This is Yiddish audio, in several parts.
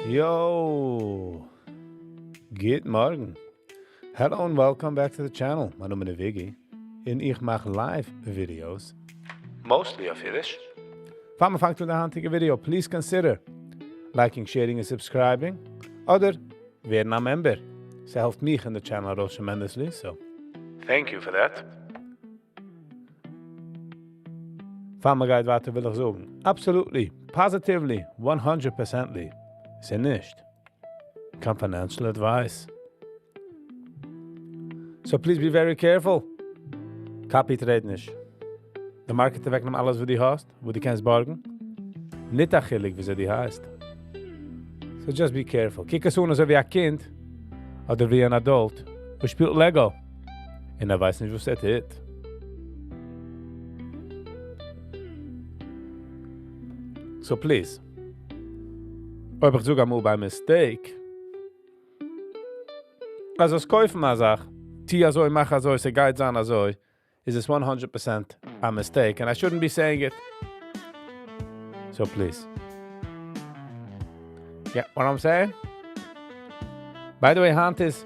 Yo! גוט מארגן! Hello and welcome back to the channel, מיין נאמען איז וויגי, און איך מאך live videos, mostly אויף אידיש. פאר מען פאנגט אן די היינטיגע video, please consider liking, sharing און subscribing, אדער ווערן א member, ס'העלפט מיך און די channel ארויס tremendously, so thank you for that. פאר מען גייט ווייטער וויל איך זאגן, absolutely, positively, one hundred percently, ס'איז נישט קיין financial advice. So please be very careful. Copy trade נישט. די market אוועקנעמען אלעס וואס דו האסט, וואס דו קענסט בארגן. ניט א חילוק וויאזוי דו הייסט. So just be careful. קוק עס אן אזוי ווי א קינד אדער ווי אן adult וואס שפילט Lego און ער ווייסט נישט וואס ער טוט. So please. אויב איך זאג אמאל by mistake אז זאלסט קויפן א זאך, טו אזוי, מאך אזוי, ס'גייט זיין אזוי, איז עס one hundred percent א mistake and I shouldn't be saying it. So please. Get what I'm saying? By the way היינט איז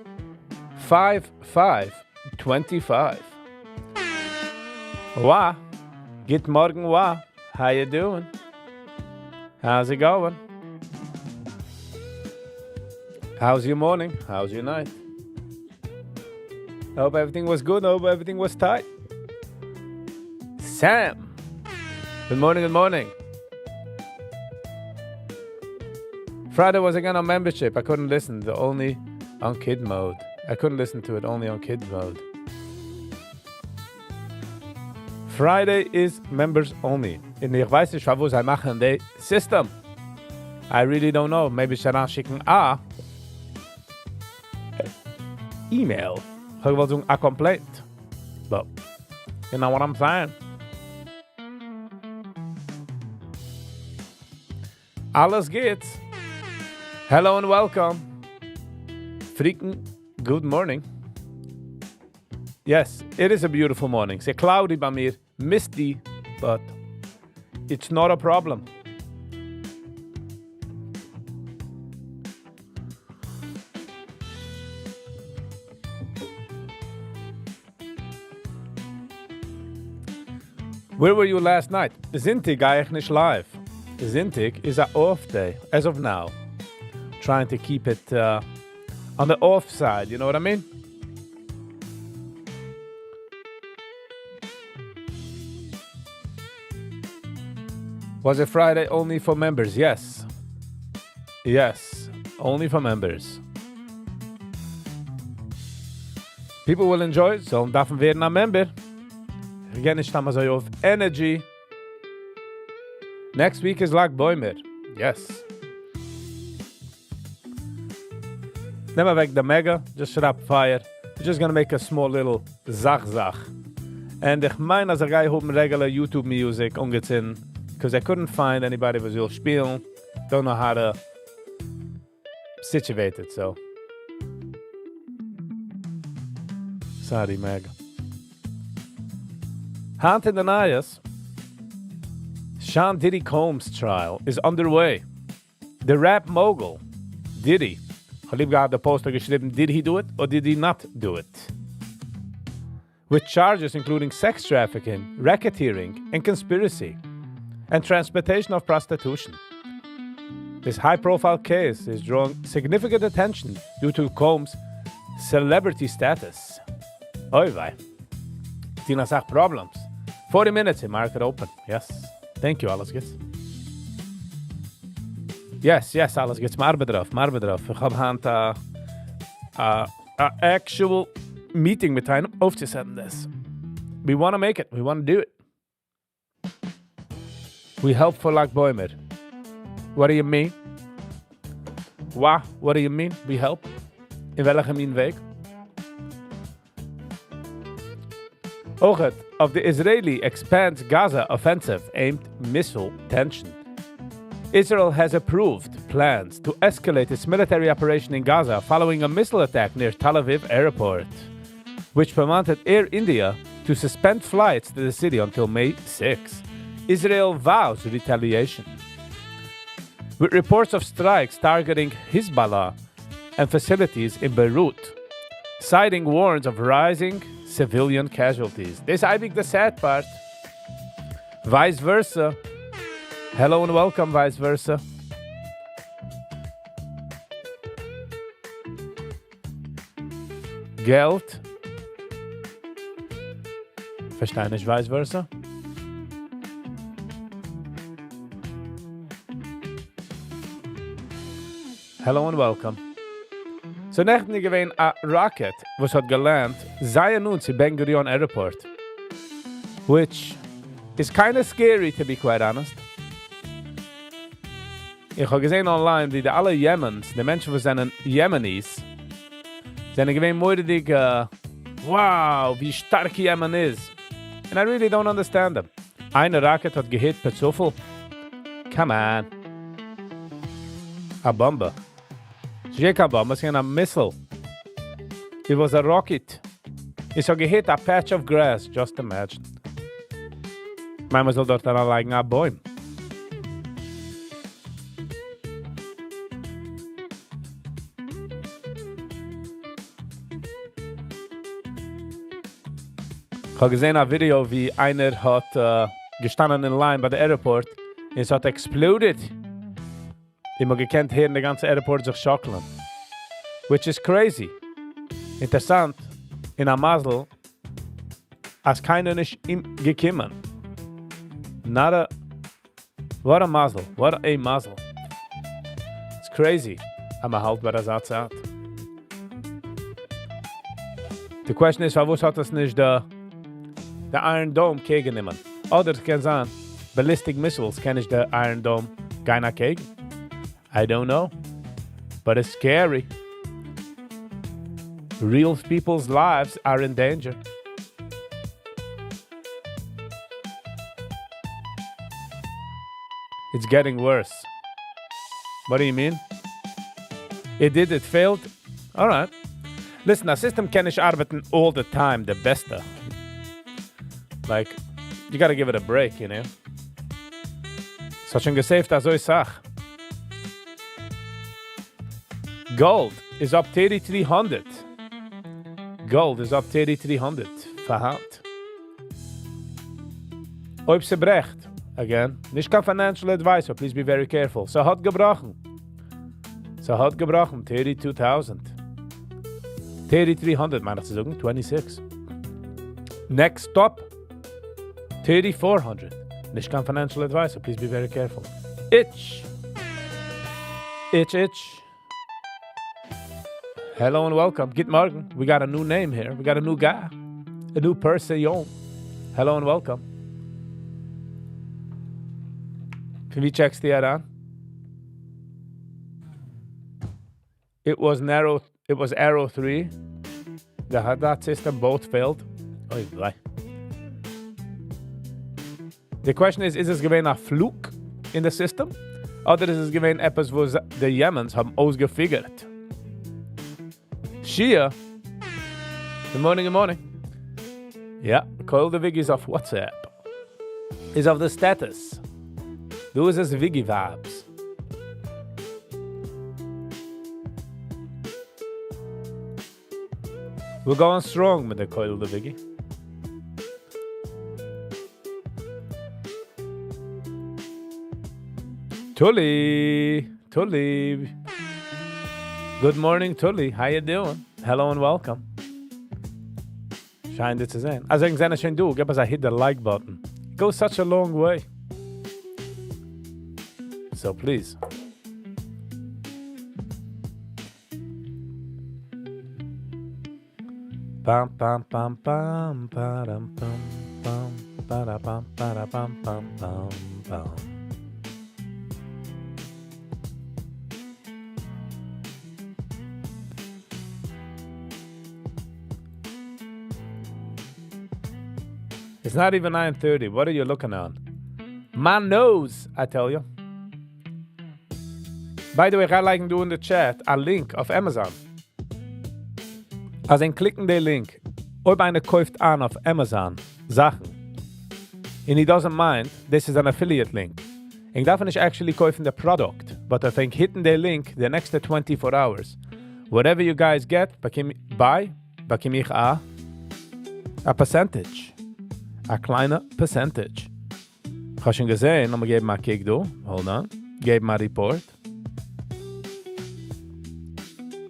five five twenty five. ווא! גוט מארגן ווא! How you doing? How's it going? How's your morning? How's your night? Hope everything was good, hope everything was tight. Sam! Good morning, good morning. Friday was again on membership. I couldn't listen the only on kid mode. I couldn't listen to it only on kid mode. Friday is members only. און איך ווייס נישט פארוואס זיי מאכן די system. I really don't know. Maybe זיי אריינשיקן א email. איך האב געוואלט זאגן א complaint. But you know what I'm saying. אלעס גוט. Hello and welcome. Freaking good morning. Yes, it is a beautiful morning. ס'איז cloudy ביי מיר, misty, but it's not a problem. Where were you last night? זונטאג גיי איך נישט live. זונטאג איז א off day, as of now. Trying to keep it on the off side, you know what I mean? Was it Friday only for members? Yes. Yes, only for members. People will enjoy it, זאלן דארפן ווערן א member. איך גיי נישט סתם אזוי אויף energy. Next week איז לג בעומר. Yes. נעם אוועק די mega, just שרייב פייער. We're just gonna make a small little זאך זאך. And איך מיין אז איך גיי האבן regular YouTube music אנגעצינדן, because I couldn't find anybody וואס וויל שפילן, don't know how to situate it, so. Sorry mega. היינט אין די נייעס, Sean Diddy Combs trial is underway. The rap mogul, Diddy, כ'האב ליב געהאט די post האט געשריבן did he do it or did he not do it? With charges including sex trafficking, racketeering and conspiracy, and transportation of prostitution. This high profile case is drawing significant attention due to Combs' celebrity status. אוי וויי. טוהן אסאך problems. Forty minutes אין market open. Yes. Thank you, אלעס גוטס. Yes, yes, אלעס גוטס. מ'ארבעט דערויף, מ'ארבעט דערויף. איך האב היינט א א א actual meeting מיט איינעם אויפצוסעטן דאס. We wanna make it. We wanna do it. We help for לג בעומר. What do you mean? Wha? What do you mean? We help? אין וועלכע מין וועג? אויכעט אויף די Israeli expands Gaza offensive amid missile tension. Israel has approved plans to escalate its military operation in Gaza following a missile attack near Tel Aviv airport, which prompted Air India to suspend flights to the city until May 6. Israel vows retaliation. with reports of strikes targeting Hezbollah and facilities in Beirut, citing warns of rising civilian casualties. דאס איז אייביג the sad part. Vice versa. Hello and welcome, vice versa. געלט? פארשטיי נישט vice versa. Hello and welcome. So נעכטן איז געווען א rocket וואס האט גע land זייער נאנט צו Ben Gurion Airport. Which is kinda scary to be quite honest. איך האב געזען online ווי די אלע Yemens, די מענטשן וואס זענען Yemenis, זענען געווען מורא'דיג, wow, ווי שטארק Yemen איז. And I really don't understand them. איין rocket האט גע hit per צופאל? Come on. א באמבע. ס'איז קיין באמבע, ס'איז א missile. It was a rocket. עס האט גע hit a patch of grass, just imagine. מיין מען זאל דארט אריינלייגן א בוים. איך האב געזען א ווידיאו ווי איינער האט געשטאנען אין line ביי די airport און עס האט exploded. און מ'האט געקענט הערן די גאנצע airport זיך שאקלען. Which is crazy. אינטערעסאנט, און א מזל, אז קיינער נישט אומגעקומען. Not a... What a מזל. What a מזל. It's crazy. אז מ'האלט ביי אזא צייט. The question איז, פארוואס האט עס נישט די Iron Dome קעגנגענומען? אדער עס קען זיין, ballistic missiles קען נישט די Iron Dome גיין אקעגן. I don't know. But it's scary. Real people's lives are in danger. It's getting worse. What do you mean? It did, it failed? Alright. Listen, א system קען נישט ארבעטן all the time, די בעסטע. Like, you gotta give it a break, you know? ס'האט שוין גע save ט אזוי סאך. Gold is up 3300. Gold is up 3300. פאר היינט. אויב ס'ברעכט, again, נישט קיין financial advisor, please be very careful. ס'האט געבראכן. ס'האט געבראכן, 32,000. 3300, מיין איך צו זאגן, 26. Next stop, 3400. נישט קיין financial advisor, please be very careful. Itch. Itch, itch. Hello and welcome. גוט מארגן. We got a new name here. We got a new guy. A new person. Hello and welcome. פון וואו check סטו אריין? It was narrow. It was Arrow 3. The Haddad system both failed. אוי, וויי. The question is, איז עס געווען א fluke in the system? אדער איז עס געווען עפעס, וואס די Yemens האבן אויסגע figure ט? Shia. Good morning, good morning. Yeah, call the Wiggies off WhatsApp. Is of the status. דא איז עס Wiggy vibes. We're going strong מיט די Call the Wiggy. Tully, Tully. Good morning, Tully. How you doing? Hello and welcome. שיין דיך צו זען. אז ענק זענען שוין דא, גיב אונז א hit the like button. It goes such a long way. So please. Pam pam pam pam param pam pam para pam para pam pam pam pam. It's not even 9:30. What are you looking on? My nose, I tell you. By the way, איך גיי לייגן דא in the chat a link אויף Amazon. אז ענק click ן די link, אויב איינער קויפט אן אויף Amazon זאכן, and he doesn't mind, this is an affiliate link. איך דארף נישט actually קויפן the product. But אויף ענק hit ן די link די next ע 24 hours, whatever you guys get, באקום, buy, באקום איך א א percentage. א קליינע percentage. איך האב שוין געזען, לאמיר געבן א קוק דא, hold on, געבן א report.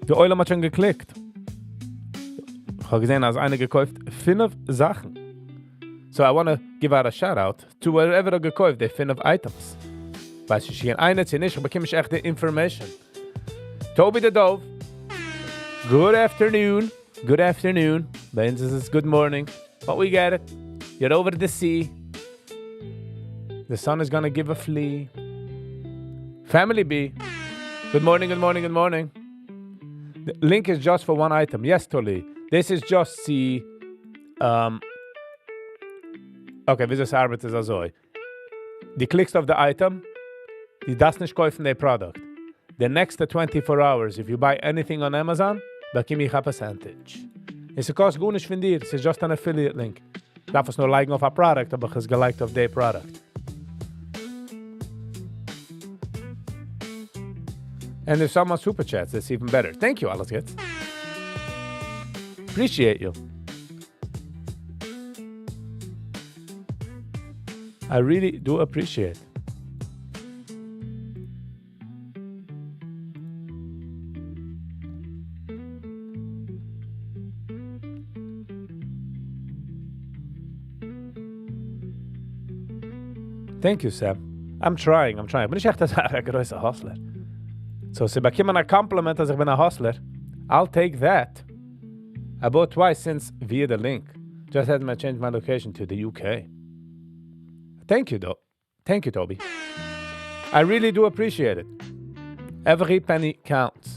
די עולם האט שוין גע click ט. איך האב געזען, אז איינער געקויפט פינף זאכן. So I wanna give out a shout out to whoever האט געקויפט די פינף items. ווייס נישט איינער צו נישט, איך באקום נישט עכט די information. Toby the Dove. Good afternoon. Good afternoon. ביי אונז איז עס good morning. But we get it. You're over the sea. The sun is gonna give a flea. Family B. Good morning, good morning, good morning. The link is just for one item. Yes, Toli. This is just see. Okay, וויאזוי עס ארבעט איז אזוי. דו click סט אויף די item, דו דארפסט נישט קויפן די product. The next 24 hours, if you buy anything on Amazon, באקום איך א percentage. עס קאסט גארנישט פון דיר, עס איז just an affiliate link. דארף עס נאר לייגן אויף א product, אבער איך עס געלייגט אויף די product. And if someone super chats, it's even better. Thank you, אלעס גוטס. Appreciate you. I really do appreciate. Thank you, Sam. I'm trying, I'm trying. בין נישט עכט אזא גרויסער hustler. So, זיי באקומען א compliment אז איך בין א hustler. I'll take that. I bought twice since via the link. Just had to change my location to the UK. Thank you, though. Thank you, Toby. I really do appreciate it. Every penny counts.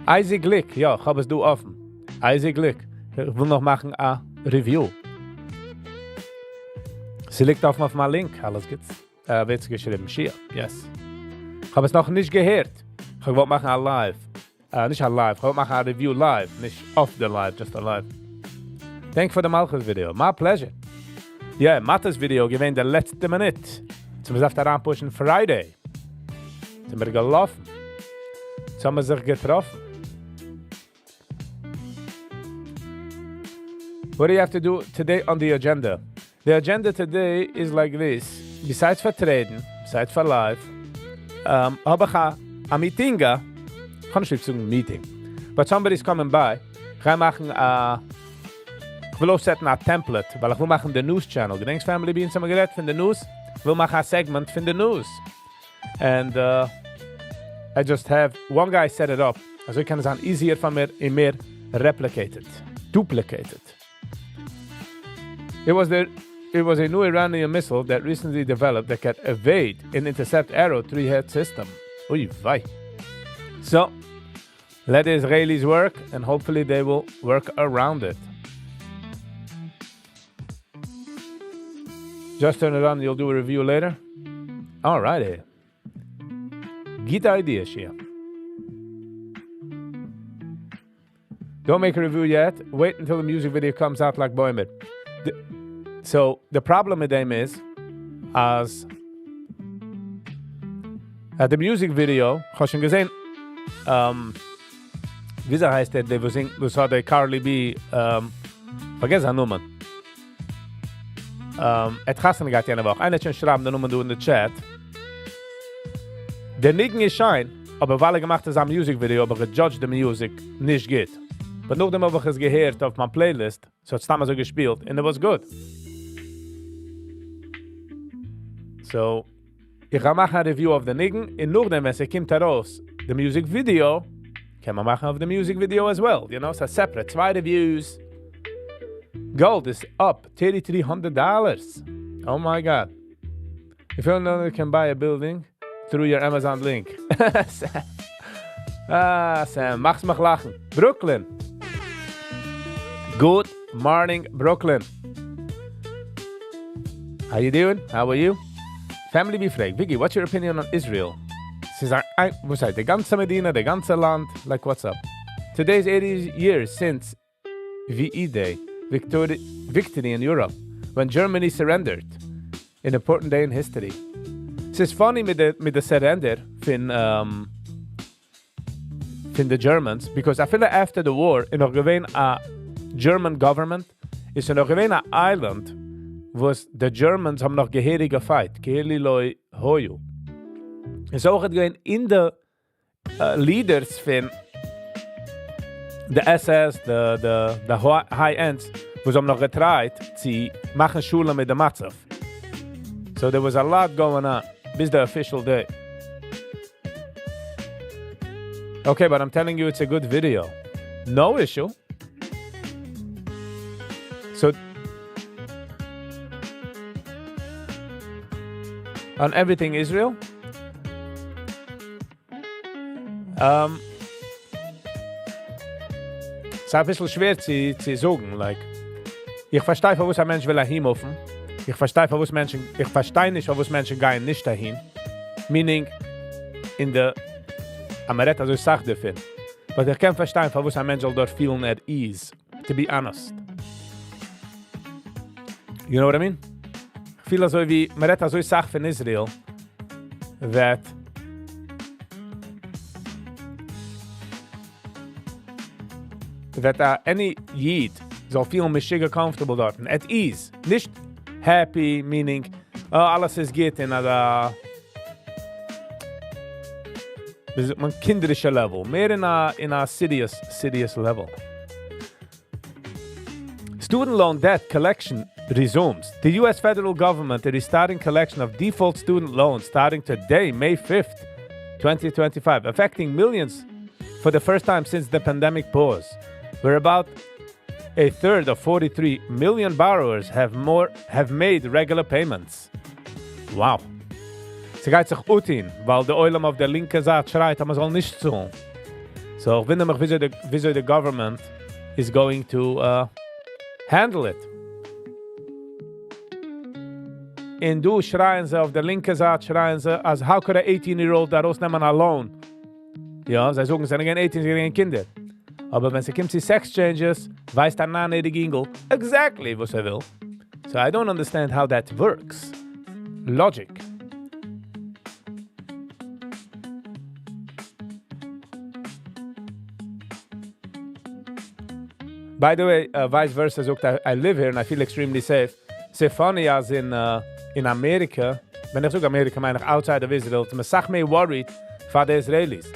Isaac Glick, יא, איך האב עס דא אפן. Isaac Glick. איך וויל נאך מאכן א review. ס'ליגט אויף אויף מיין link, אלעס גוטס. ווערט געשריבן, Shia, yes. איך האב עס נאך נישט געהערט. איך האב געוואלט מאכן א live. נישט א live, איך האב געוואלט מאכן א review live, נישט off the live, just a live. Thank for the מלכות video. My pleasure. Yeah, מאטעס video געווען די לעצטע מינוט. צו מיר זאפט אריינ push ן Friday. זענען מיר געלאפן. צו האבן מיר זיך געטראפן. What do you have to do today on the agenda? The agenda today is like this. Besides for trade ן, besides for live, האב איך א meeting. איך קען נישט זאגן meeting. But somebody's coming by. איך גיי מאכן א איך וויל אויפ set ן א template, ווייל איך וויל מאכן די news channel. געדענקסט Family B, אונז האבן גערעדט פון די news? איך וויל מאכן א segment פון די news. And I just have one guy set it up. אזוי קען עס זיין easier פאר מיר און מער replicated, duplicated. It was a new Iranian missile that recently developed that can evade and intercept Arrow 3-head system. Oy vey. So, let the Israelis work and hopefully they will work around it. Just turn it on, you'll do a review later. Alrighty. Good idea, Shia. Don't make a review yet. Wait until the music video comes out like Boimit. So, the problem with them is, as at the music video, האב שוין געזען, וויאזוי הייסט דער, דער וואס זינגט, וואס האט דער Carly B, פארגעס זיין נאמען. ער האט חתונה געהאט יענע וואך. איינער האט שוין שרייבן די נאמען דא אין די chat. דער ניגון איז שיין, אבער ווייל ער געמאכט אזא music video, האב איך גע judge ט די music נישט גוט. But נאכדעם האב איך עס געהערט אויף מיין playlist, ס'האט סתם אזוי געשפילט, and it was good. So, איך גיי מאכן א review אויף די ניגון, און נאכדעם, ווען ס'קומט ארויס, די music video, קען מען מאכן אויף די music video as well. So separate, צוויי reviews. Gold is up $3,300. Oh my God. If you know you can buy a building through your Amazon link. Ah, Sam, מאכסט מיך לאכן. Brooklyn. Good morning, Brooklyn. How you doing? How are you? Family B פרעגט, Vicky, what's your opinion on Israel? ס'איז א, וואס הייסט, די גאנצע מדינה, די גאנצע לאנד, like what's up? Today's 80 years since VE Day, victory in Europe, when Germany surrendered. An important day in history. ס'איז funny מיט די מיט די surrender פון פון די Germans, because אפילו after the war איז נאך געווען א German government, איז נאך געווען א island וואס די Germans האבן נאך געהעריג געפייט, כאילו לא היו. איז אויך געווען אין די leaders פון די SS, די די די high ends, וואס האבן נאך געטרייט צו מאכן שלום מיט די מצב. So there was a lot going on ביז the official day. Okay, but I'm telling you it's a good video. No issue. So on everything Israel. Um, ס'איז א ביסל שווער צו, צו זאגן, like, איך פארשטיי פארוואס א מענטש וויל אהין מופן. איך פארשטיי פארוואס מענטשן, איך פארשטיי נישט פארוואס מענטשן גייען נישט אהין. Meaning, אין די, אז מ'רעדט אזוי סאך דערפון. But איך קען פארשטיין פארוואס א מענטש זאל דארט פילן at ease, to be honest. You know what I mean? איך פיל אזוי ווי, מ'רעדט אזוי סאך פון Israel, that that uh, any איד זאל פילן משוגע comfortable דארטן, at ease. נישט happy, meaning, oh, אלעס איז גוט אין א, ווי זאגט מען, קינדערישע level, מער אין א, אין א serious, serious level. Student loan debt collection resumes. The U.S. federal government is restarting collection of default student loans starting today, May 5th, 2025, affecting millions for the first time since the pandemic pause, where about a third of 43 million borrowers have more have made regular payments. Wow. ס'גייט זיך אויסטון, ווייל דער עולם אויף דער לינקע זייט שרייט, אז מען זאל נישט צאלן. So, איך וואונדער מיך, וויאזוי די, וויאזוי the government is going to handle it. און דא שרייען זיי אויף דער לינקע זייט, שרייען זיי, אז how could a 18-year-old ארויסנעמען א loan? יא, זיי זאגן, זיי זענען 18, זיי זענען קינדער. אבער ווען ס'קומט צו sex changes, ווייסט א ניינעריגע אינגל exactly וואס ער וויל. So I don't understand how that works. Logic. By the way, vice versa זאגט, I live here and I feel extremely safe. ס'איז funny אז אין, אין אמעריקע, ווען איך זאג אמעריקע, מיין איך outside of Israel, איז מען סאך מער worried פאר די Israelis.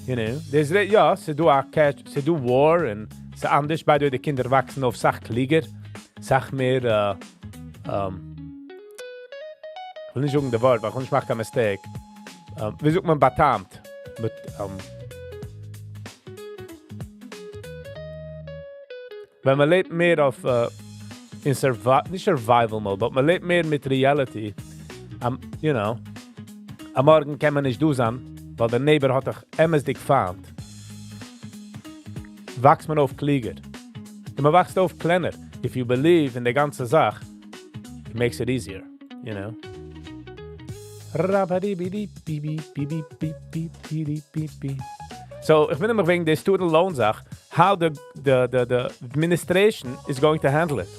The Isra יא, ס'דא א catch, ס'דא war און ס'אנדערש, by the way, די קינדער וואקסן אויף סאך קליגער, סאך מער, איך וויל נישט זאגן די ווארט, ווייל איך וויל נישט מאכן קיין mistake. ווי זאגט מען באטעמט? מיט, ווען מען לעבט מער אויף, אין survi נישט survival mode, but מען לעבט מער מיט reality, א מארגן קען מען נישט דא זיין, ווייל דער neighbor האט דאך אמת'דיג פיינט. וואקסט מען אויף קליגער. און מען וואקסט אויף קלענער. If you believe אין די גאנצע זאך, it makes it easier, you know. So, איך בין נאך וועגן די student loan זאך, how the, the, the, the administration is going to handle it.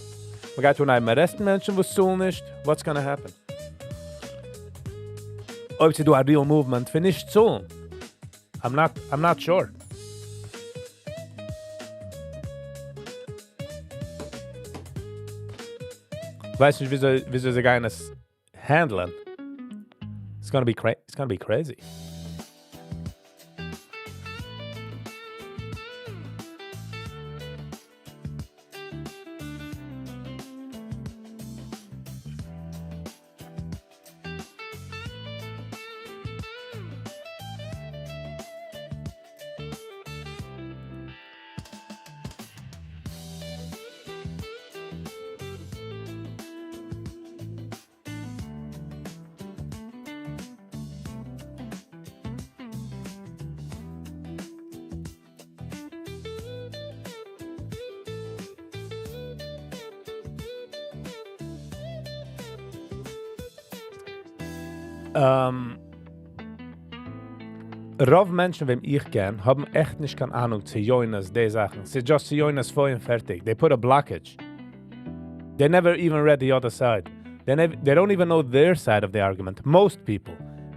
מען גייט אנהייבן arrest ן מענטשן, וואס צאלן נישט. What's gonna happen? אויב ס'דא א real movement פון נישט צאלן. I'm not sure. ווייס נישט, וויאזוי, וויאזוי זיי גייען עס handle ן. It's gonna be crazy. רוב מענטשן, וועם איך קען, האבן עכט נישט קיין אהנונג ציונות, די זאכן. ס'איז just ציונות פוי און פארטיג. They put a blockage. They never even read the other side. They don't even know their side of the argument, most people.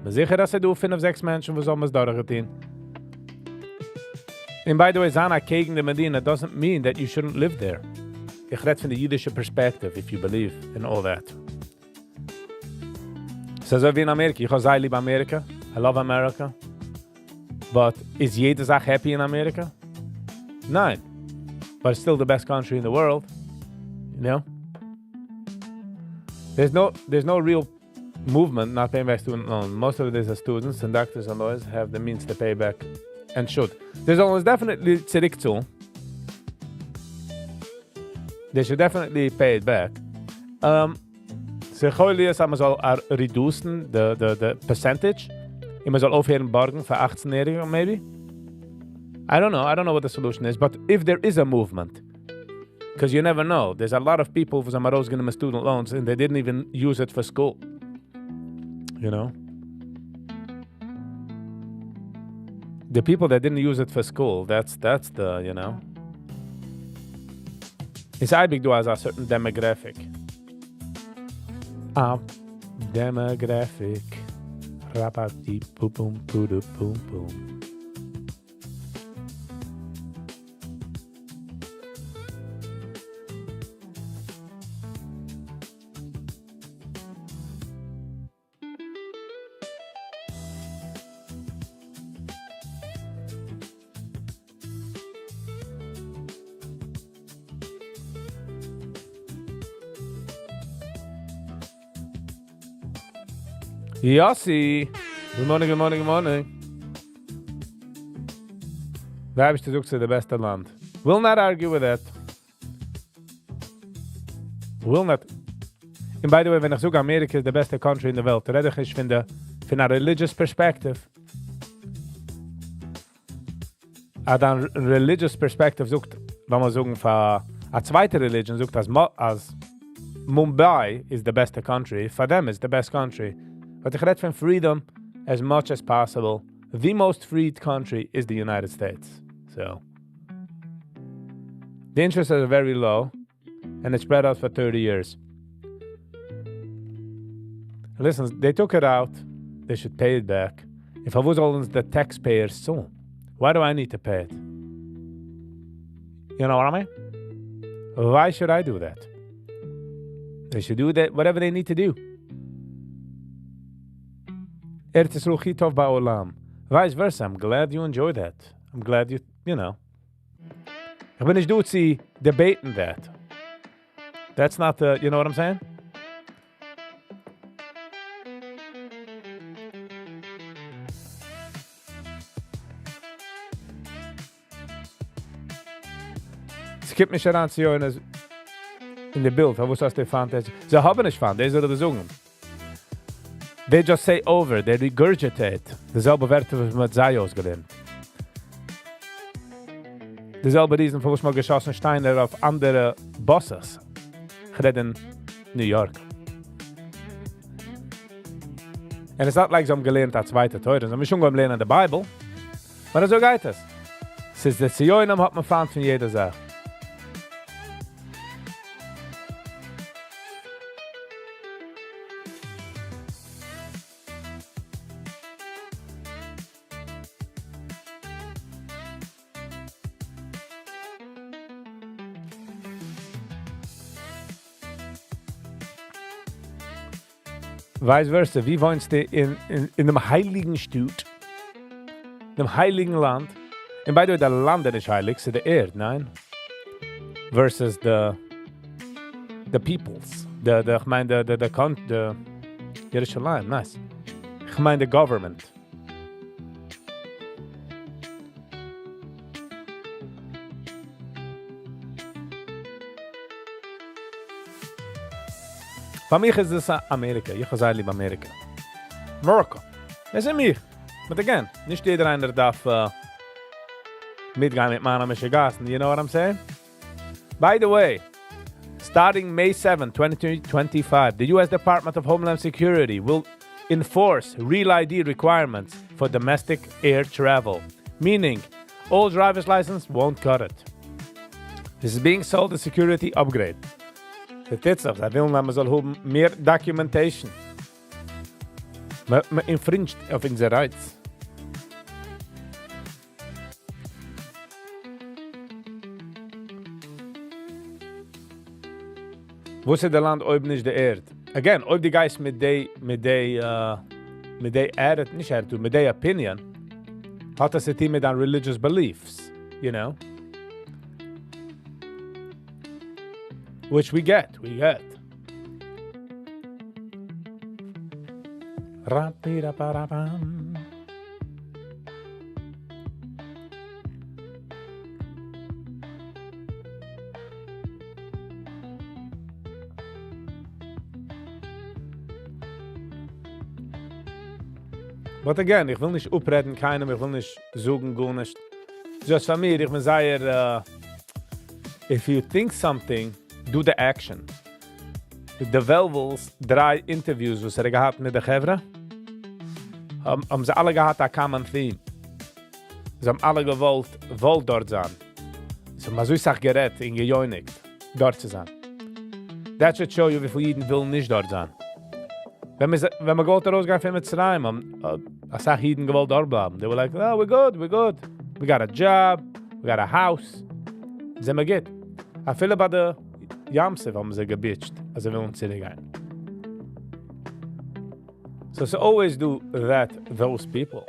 כ'בין זיכער אז ס'דא פינף זעקס מענטשן וואס האבן עס דורכגעטון. און by the way, זיין אקעגן די מדינה doesn't mean that you shouldn't live there. איך רעד פון די אידישע perspective, if you believe in all that. ס'איז אזוי ווי אין אמעריקע, איך האב זייער ליב אמעריקע, I love America, but איז יעדע זאך happy אין אמעריקע? ניין. But it's still the best country in the world. You know? There's no, there's no real movement not paying back student loan. Most of it is students and doctors and lawyers have the means to pay back and should. There's almost definitely צוריקצאלן. They should definitely pay it back. Um, ס'יכול להיות אז מ'זאל reduce ן the, the, the percentage און מ'זאל אויפהערן בארגן פאר 18 יעריגע, maybe. I don't know. I don't know what the solution is, but if there is a movement, because you never know, there's a lot of people וואס האבן ארויסגענומען student loans and they didn't even use it for school. You know? The people that didn't use it for school, that's that's the, you know. איז אייביג דא אזא certain demographic. A demographic. Rapati boom boom boom boom. Yossi! Good morning, good morning, good morning. דער אייבערשטער זאגט ס'איז די בעסטע לאנד. Will not argue with that. Will not. And by the way, ווען איך זאג אמעריקע איז די בעסטע country אין די וועלט, רעד איך נישט פון די פון א religious perspective. א דיין religious perspective זאגט, לאמיר זאגן פאר א צווייטע religion זאגט אז אז Mumbai איז די בעסטע country, פאר דעם איז די best country. But איך רעד פון freedom as much as possible. The most freed country is the United States. So the interest is very low and it's spread out for 30 years. Listen, they took it out. They should pay it back. און פארוואס זאלן אונז די taxpayers צאלן? Why do I need to pay it? You know what I mean? Why should I do that? They should do that whatever they need to do. ארץ ישראל הכי טוב בעולם. Vice versa, I'm glad you enjoy that. I'm glad you, you know. איך בין נישט דא צו debate ן that. That's not the, you know what I'm saying? ס'קומט נישט אריין ציונות אין די בילד, פארוואס האסטו פיינט? זיי האבן נישט פיינט, דאס זאל איך דיר זאגן. They just say over, they regurgitate. די זעלבע ווערטער וואס מ'האט זיי אויסגעלערנט. די זעלבע reason פארוואס מ'האט געשאסן שטיינער אויף אנדערע buses. כ'רעד אין New York. And it's not like זיי האבן געלערנט א צווייטע תורה, זיי האבן שוין אנגעהויבן לערנען די Bible. אבער אזוי גייט עס. ס'איז די ציונים האט מען פיינט פון יעדע זאך. Vice versa, ווי וואוינסטו אין, אין, אין דעם הייליגן שטאט, דעם הייליגן לאנד? און by the way, די לאנד איז נישט הייליג, ס'איז די ערד, ניין? Versus the, the peoples. The, the, איך מיין, the, the, the, the, ירושלים, nice. איך מיין, the government. פאר מיך איז עס אמעריקע. איך האב זייער ליב אמעריקע. America. דאס איז מיך. But again, נישט יעדער איינער דארף uh, מיטגיין מיט מיינע משוגעת'ן. You know what I'm saying? By the way, starting May 7, 2025, the U.S. Department of Homeland Security will enforce real ID requirements for domestic air travel, meaning all driver's license won't cut it. This is being sold as security upgrade. ס'טוט זיך, זיי ווילן אז מ'זאל האבן מער documentation. מ'אינפרינדזשט אויף אונזער rights. וואס איז די לאנד אויב נישט די ערד? Again, אויב דו גייסט מיט די, מיט די, מיט די attitude, נישט attitude, מיט די opinion, האט עס צו טון מיט דיין religious beliefs, you know? Which we get, we get. ראפיראפאראפאם. But again, איך וויל נישט אפרעדן קיינעם, איך וויל נישט זאגן גארנישט. Just פאר מיר, איך בין זייער, if you think something, do the action. די וועלוול'ס דריי interviews וואס ער האט געהאט מיט די חברה, האבן זיי אלע געהאט א common theme. זיי האבן אלע געוואלט וואלט דארט זיין. זיי האבן אזוי סאך גערעדט און געיאוניגט דארט צו זיין. That should show you וויפיל אידן ווילן נישט דארט זיין. ווען מ'איז, ווען מ'געוואלט ארויסגיין פון מצרים, האבן אסאך אידן געוואלט דארט בלייבן. They were like, oh, we're good, we're good. We got a job, we got a house. זעמער גוט. אפילו ביי די ים סוף האבן זיי געביטשט, אז זיי ווילן צוריקגיין. So it's always do that, those people.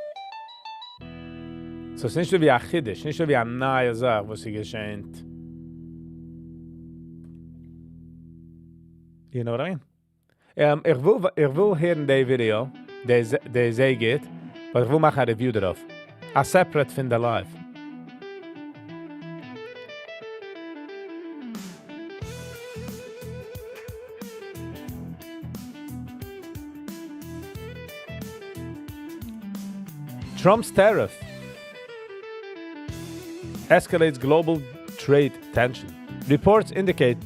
So ס'איז נישט ווי א חידוש, נישט ווי א נייע זאך וואס איז געשען. You know what I mean? איך וויל, איך וויל הערן די ווידעא, די זייער גוט, ווייל איך וויל מאכן א review דערויף. א separate פון די live. Trump's tariff escalates global trade tension. Reports indicate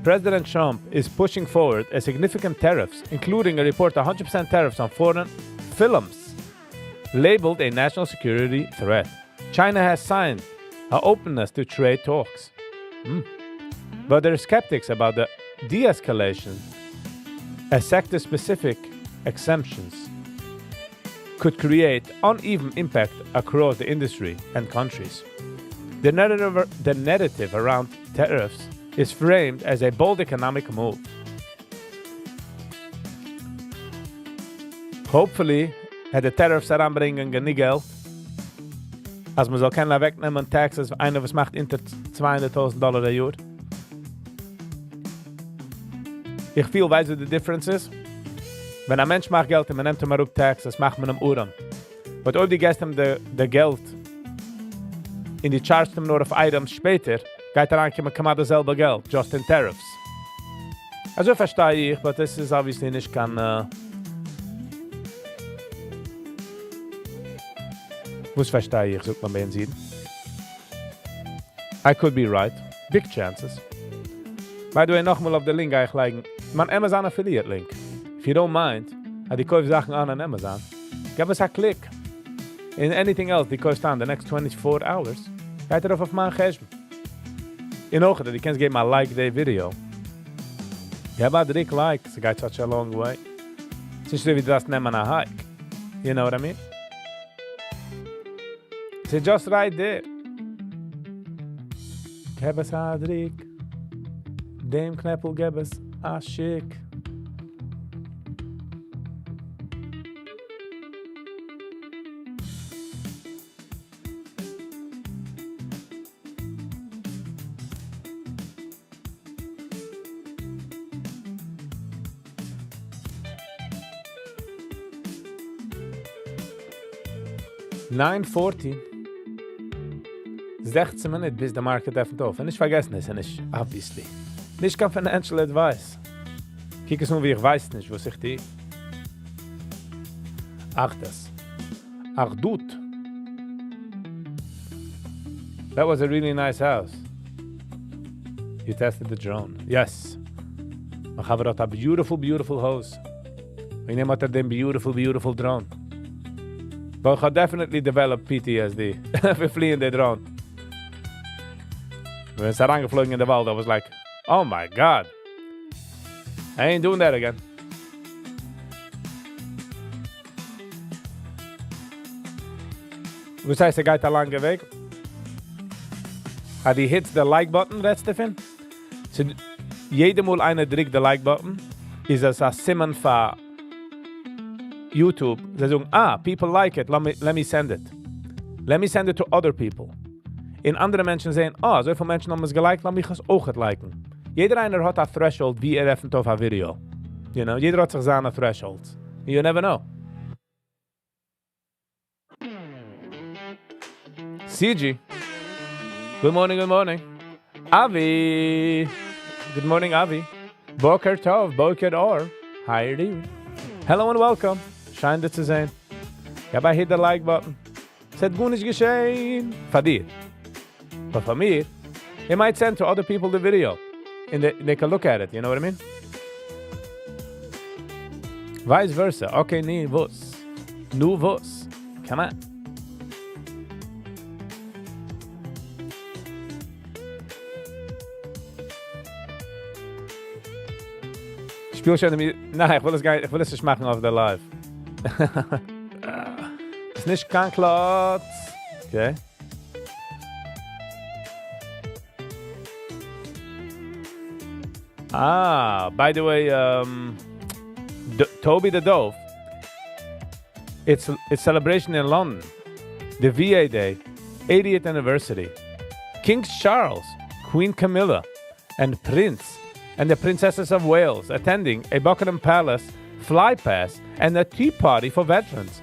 President Trump is pushing forward a significant tariffs, including a report 100% tariffs on foreign films, labeled a national security threat. China has signed an openness to trade talks. But there are skeptics about the de-escalation as sector-specific exemptions could create uneven impact across the industry and countries. The narrative around tariffs is framed as a bold economic move. Hopefully, וועט די tariffs אריינברענגען גענוג געלט, אז מען זאל קענען אוועקנעמען taxes פאר איינער וואס מאכט אונטער 200.000 דאלאר א יאר. איך פיל, ווייסט דו די difference איז? ווען א מענטש מאכט געלט און מען נעמט אים אראפ taxes, מאכט מען אים ארעם. But אויב דו געבסט אים די געלט און דו charge סט אים נאר אויף items שפעטער, גייט אריינקומען כמעט דאס זעלבע געלט, just in tariffs. אזוי פארשטיי איך, but דאס איז obviously נישט קיין, וואס פארשטיי איך, זאגט מען ביי אונז אידן. I could be right. Big chances. By the way, נאכאמאל אויף די link גיי איך לייגן מיין Amazon affiliate link. If you don't mind, אז דו קויפסט זאכן אן Amazon, גיב עס א click. און anything else, דו קויפסט אן the next 24 hours, גייט ארויף אויף מיין חשבון. און אויך, דו קענסט געבן א like די ווידעא. געב א דריק like, ס'גייט such a long way. ס'איז נישט ווי דו דארפסט נעמען א hike. You know what I mean? It's just right there. געב עס א דריק. דעם קנעפל געב עס א שיק. 9:40. 16 מינוט ביז די market עפנט אויף. און נישט פארגעסן, עס איז נישט, obviously, נישט קיין financial advice. קוק עס אן ווי איך ווייס נישט, וואס איך טו. אחדות. אחדות. That was a really nice house. You tested the drone. Yes. מיין חבר האט a beautiful, beautiful house. מיר נעמען האט ער דעם beautiful, beautiful drone. But איך האב definitely developed PTSD. מיר פליען די drone. ווען עס איז אריינגעפלויגן אין די וואלד, I was like, oh my God. I ain't doing that again. וואס הייסט ער גייט א לאנגע וועג? אז דו hit סט די like button רעדסטו פון? So, יעדע מאל איינער דריקט די like button, איז עס א סימן פאר YouTube. זיי זאגן, ah, people like it, let me send it. Let me send it to other people. און אנדערע מענטשן זעען, אה, אזויפיל מענטשן האבן עס גע like ט, לאמיך עס אויך like ן. יעדער איינער האט א threshold, ווי ער עפנט אויף א video. You know, יעדער האט זיך זיינע thresholds. You never know. CG. Good morning, good morning. Avi. Good morning, Avi. בוקר טוב, בוקר אור. How are you doing? Hello and welcome. שיין דיך צו זען. יא, hit the like button. ס'וועט גארנישט געשען. פאר דיר. But for me, it might send to other people the video. And they can look at it, you know what I mean? Vice versa. Okay, נו וואס. נו וואס. Come on. שפיל שוין מיר. ניין, איך וויל עס גאר, איך וויל עס נישט מאכן אויף די live. איז נישט קיין קלאץ. Okay. Ah, by the way, Toby the Dove. It's celebration in London. The VA Day, 80th anniversary. King Charles, Queen Camilla, and Prince and the Princesses of Wales attending a Buckingham Palace fly pass and a tea party for veterans.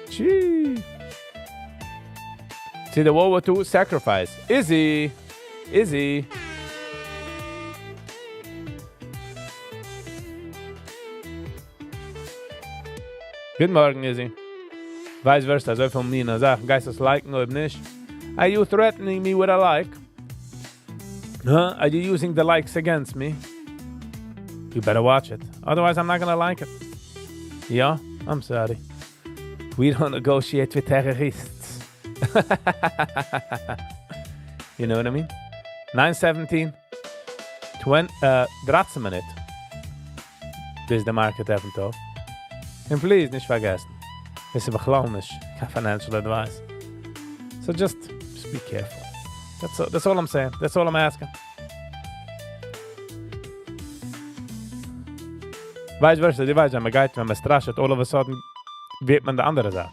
Gee. See the World War II sacrifice. Izzy. Izzy. גוט מארגן, Izzy. Vice versa, אזויפיל מינע זאכן. גייסט עס like ן אדער נישט? Are you threatening me with a like? Huh? Are you using the likes against me? You better watch it. Otherwise, I'm not gonna like it. Yeah, I'm sorry. We don't negotiate with terrorists. You know what I mean? 9:17, 20, 13 מינוט. ביז די market עפנט אויף. און please, נישט פארגעסן. עס איז בכלל נישט קיין financial advice. So just be careful. That's all I'm saying. That's all I'm asking. Vice versa, דו ווייסט, ווען מען גייט, ווען מען סטראשעט, all of a sudden ווערט מען די אנדערע זייט.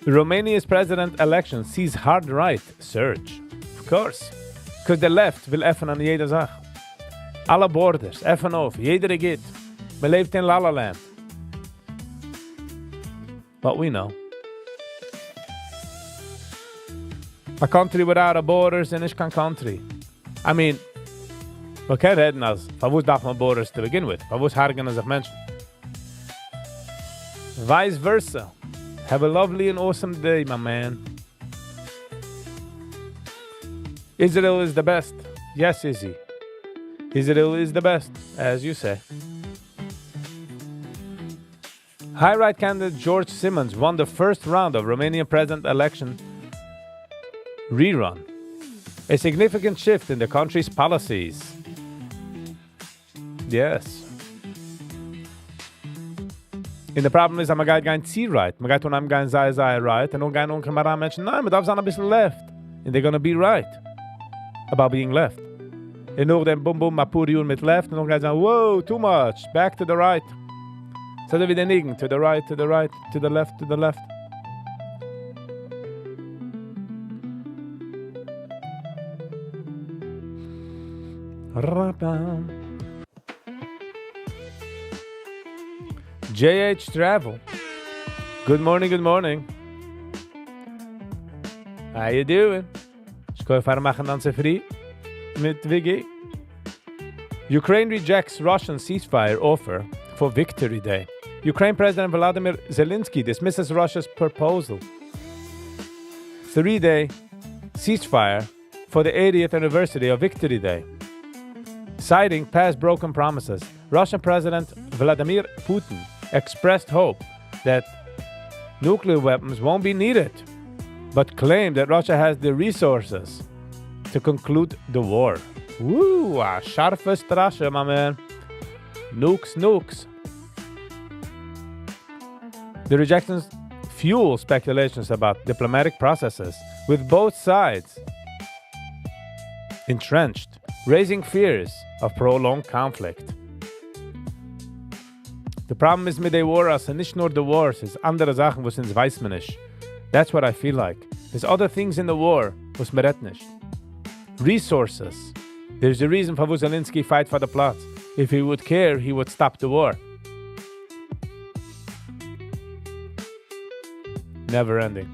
Romania's president election sees hard right surge. Of course. Because the left וויל עפענען יעדע זאך. אלע borders, עפן אויף, יעדער גייט. מען לעבט אין La La Land. But we know. A country without a borders איז נישט קיין country. I mean, מען קען רעדן אז, פארוואס דארף מען borders to begin with? פארוואס הרגענען זיך מענטשן? Vice versa. Have a lovely and awesome day, my man. Israel is the best. Yes, Izzy. Israel is the best, as you say. High-right candidate George Simion won the first round of Romanian president election rerun. A significant shift in the country's policies. Yes. און די problem איז, אז מען גייט גיין צו right. מען גייט אנהייבן גיין זייער, זייער right. און נאך גיין אנקומען אריין מענטשן, ניין, מען דארף זיין א ביסל left. And they're gonna be right about being left. און נאכדעם, boom, boom, א פאר יאר מיט left. און נאך גייט זיין, whoa, too much. Back to the right. אזוי ווי דער ניגון, to the right, to the right, to the left, to the left. Rapam. JH Travel. Good morning, good morning. How you doing? איך פאר מאכן דאן צופרי מיט Viggy. Ukraine rejects Russian ceasefire offer for Victory Day. Ukraine President Volodymyr Zelensky dismisses Russia's proposal. 3-day ceasefire for the 80th anniversary of Victory Day. Citing past broken promises, Russian President Vladimir Putin expressed hope that nuclear weapons won't be needed. but claimed that Russia has the resources to conclude the war. Woo, א שארפע סטראשע, my man. Nukes, nukes. The rejections fuel speculations about diplomatic processes with both sides entrenched, raising fears of prolonged conflict. The problem איז מיט די war, אז ס'איז נישט נאר די war, ס'איז אנדערע זאכן וואס אונז ווייסט מען נישט. That's what I feel like. There's other things in the war וואס מען רעדט נישט. Resources. There's a reason פארוואס Zelensky fight פאר די פלאץ. If he would care, he would stop the war. Never ending.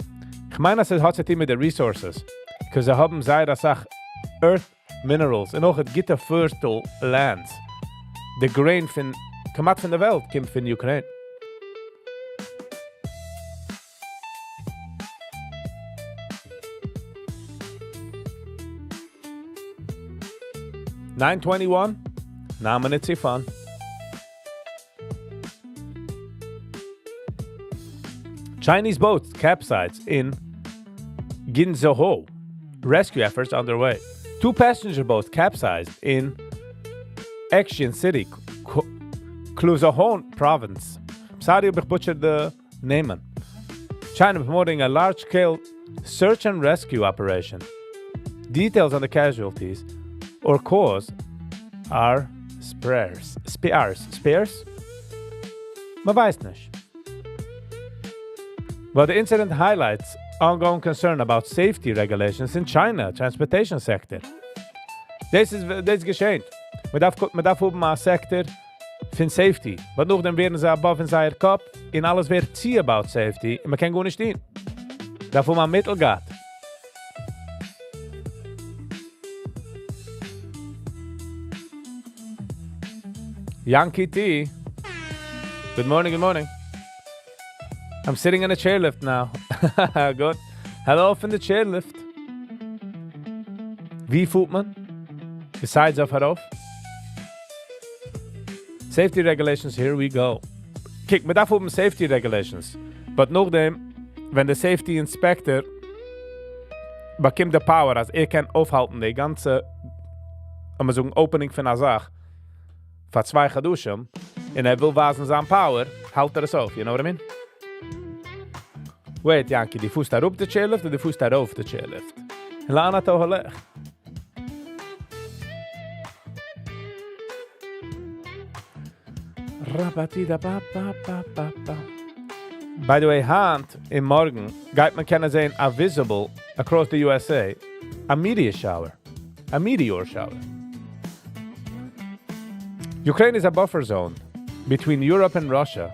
כ'מיין אז עס האט צו טון מיט די resources. Because זיי האבן זייער אסאך earth minerals און אויך גוטע fertile lands. די grain פון כמעט פון די וועלט קומט פון Ukraine. 9:21, 9 minutes צו פארן. Chinese boat capsized in Guangzhou. Rescue efforts underway. Two passenger boats capsized in Exian City, Guangzhou Province. Sorry אויב איך butcher די נעמען. China promoting a large-scale search and rescue operation. Details on the casualties or cause are sparse. Sparse. Sparse? מען ווייסט נישט. But the incident highlights ongoing concern about safety regulations in China transportation sector. דאס איז דאס געשען. מען דארף האבן א sector פון safety. But נאכדעם ווערן זיי above אין זייער קאפ און אלעס ווערט צו about safety און מען קען גארנישט טון. דארף האבן א מיטלגאט. Yankee T. Good morning, good morning. I'm sitting in a chairlift now. Good. Hello from the chairlift. ווי פארט מען? Besides אויף ארויף? Safety regulations, here we go. קוק, מען דארף האבן safety regulations. But נאכדעם, ווען דער safety inspector באקומט די power, אז ער קען אויפהאלטן די גאנצע, לאמיר זאגן, opening פון א זאך, פאר צוויי חדשים, און ער וויל ווייזן זיין power, האלט ער עס אויף, you know what I mean? Wait, Yankee, דו פארסט אראפ די chairlift אדער דו פארסט ארויף די chairlift? לאן אתה הולך? רבתי da ba ba ba ba ba. By the way, היינט און מארגן גייט מען קענען זען a visible across the USA a meteor shower. A meteor shower. Ukraine is a buffer zone between Europe and Russia.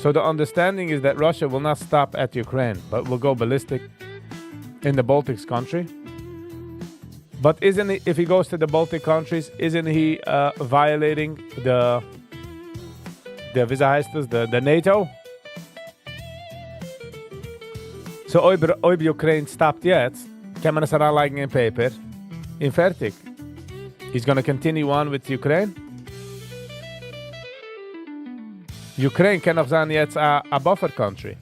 So the understanding is that Russia will not stop at Ukraine, but will go ballistic in the Baltics country. But isn't he, if he goes to the Baltic countries, isn't he violating the ווי הייסט עס, the NATO? So אויב Ukraine stopped יעצט, קען מען עס אריינלייגן אין paper, און פערטיג. He's gonna continue on with Ukraine? Ukraine קען נאך זיין יעצט א buffer country.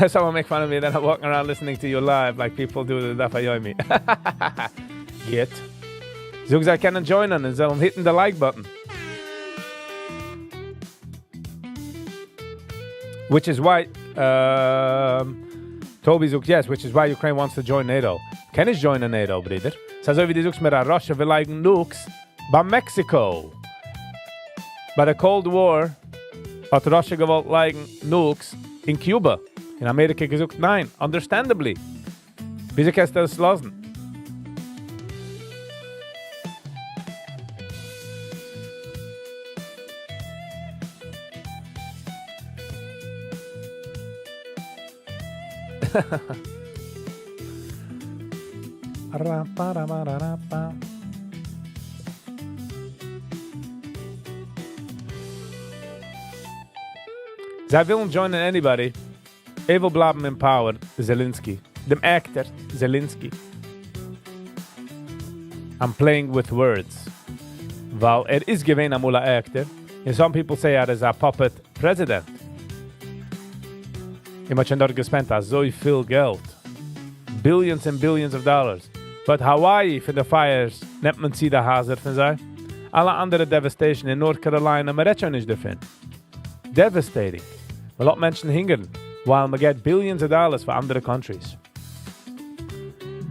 Someone make fun of me that I'm walking around listening to you live like people do the דף היומי. גוט. זאג זיי קענען joinen און זאלן hit'ן the like button. Which is why Toby זאגט yes, which is why Ukraine wants to join NATO. קען נישט join'ען NATO, ברודער. ס'איז אזוי ווי דו זאגסט מיר, Russia וויל לייגן nukes ביי Mexico. ביי די Cold War האט Russia געוואלט לייגן nukes אין Cuba. און אמעריקע געזאגט, ניין, understandably. וויאזוי קענסטו דאס לאזן? Ra-pa-ra-ma-ra-ra-pa. זיי ווילן join'ען anybody. ער וויל בלייבן in power, Zelensky. דעם actor, Zelensky. I'm playing with words. ווייל ער איז געווען אמאל א actor, און some people say ער איז א puppet president. און מ'האט שוין דארט גע spend ט אזויפיל געלט. Billions and billions of dollars. But Hawaii פון די fires נעמט מען צו די הייזער פון זיי. אלע אנדערע devastation אין North Carolina, מ'רעדט שוין נישט דערפון. Devastating. מ'לאזט מענטשן הונגערן, while מ'געט billions of dollars פאר אנדערע countries.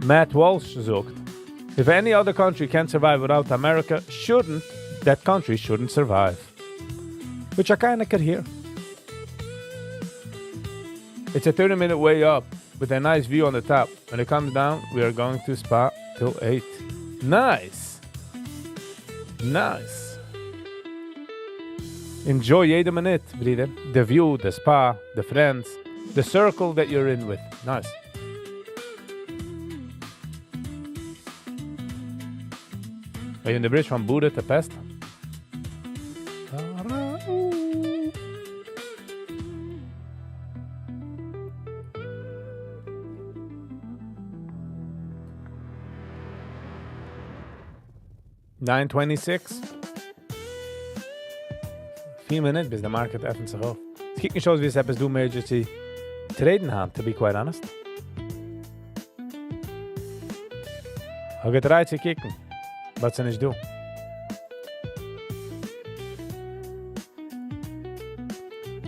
Matt Walsh זאגט, if any other country can't survive without America, shouldn't, that country shouldn't survive. Which I kinda could hear. It's a 30 minute way up with a nice view on the top. When it comes down, we are going to spa till 8. Nice! Nice! Enjoy יעדע מינוט, ברודער. The view, the spa, the friends, the circle that you're in with. Nice. Are you in the bridge from Buda to Pest? 9:26. 4 מינוט ביז די market עפנט זיך אויף. עס קוקט נישט אויס ווי עס עפעס דא major צו trade ן היינט, to be quite honest. האב גע try ט צו קוקן, but ס'איז נישט דא.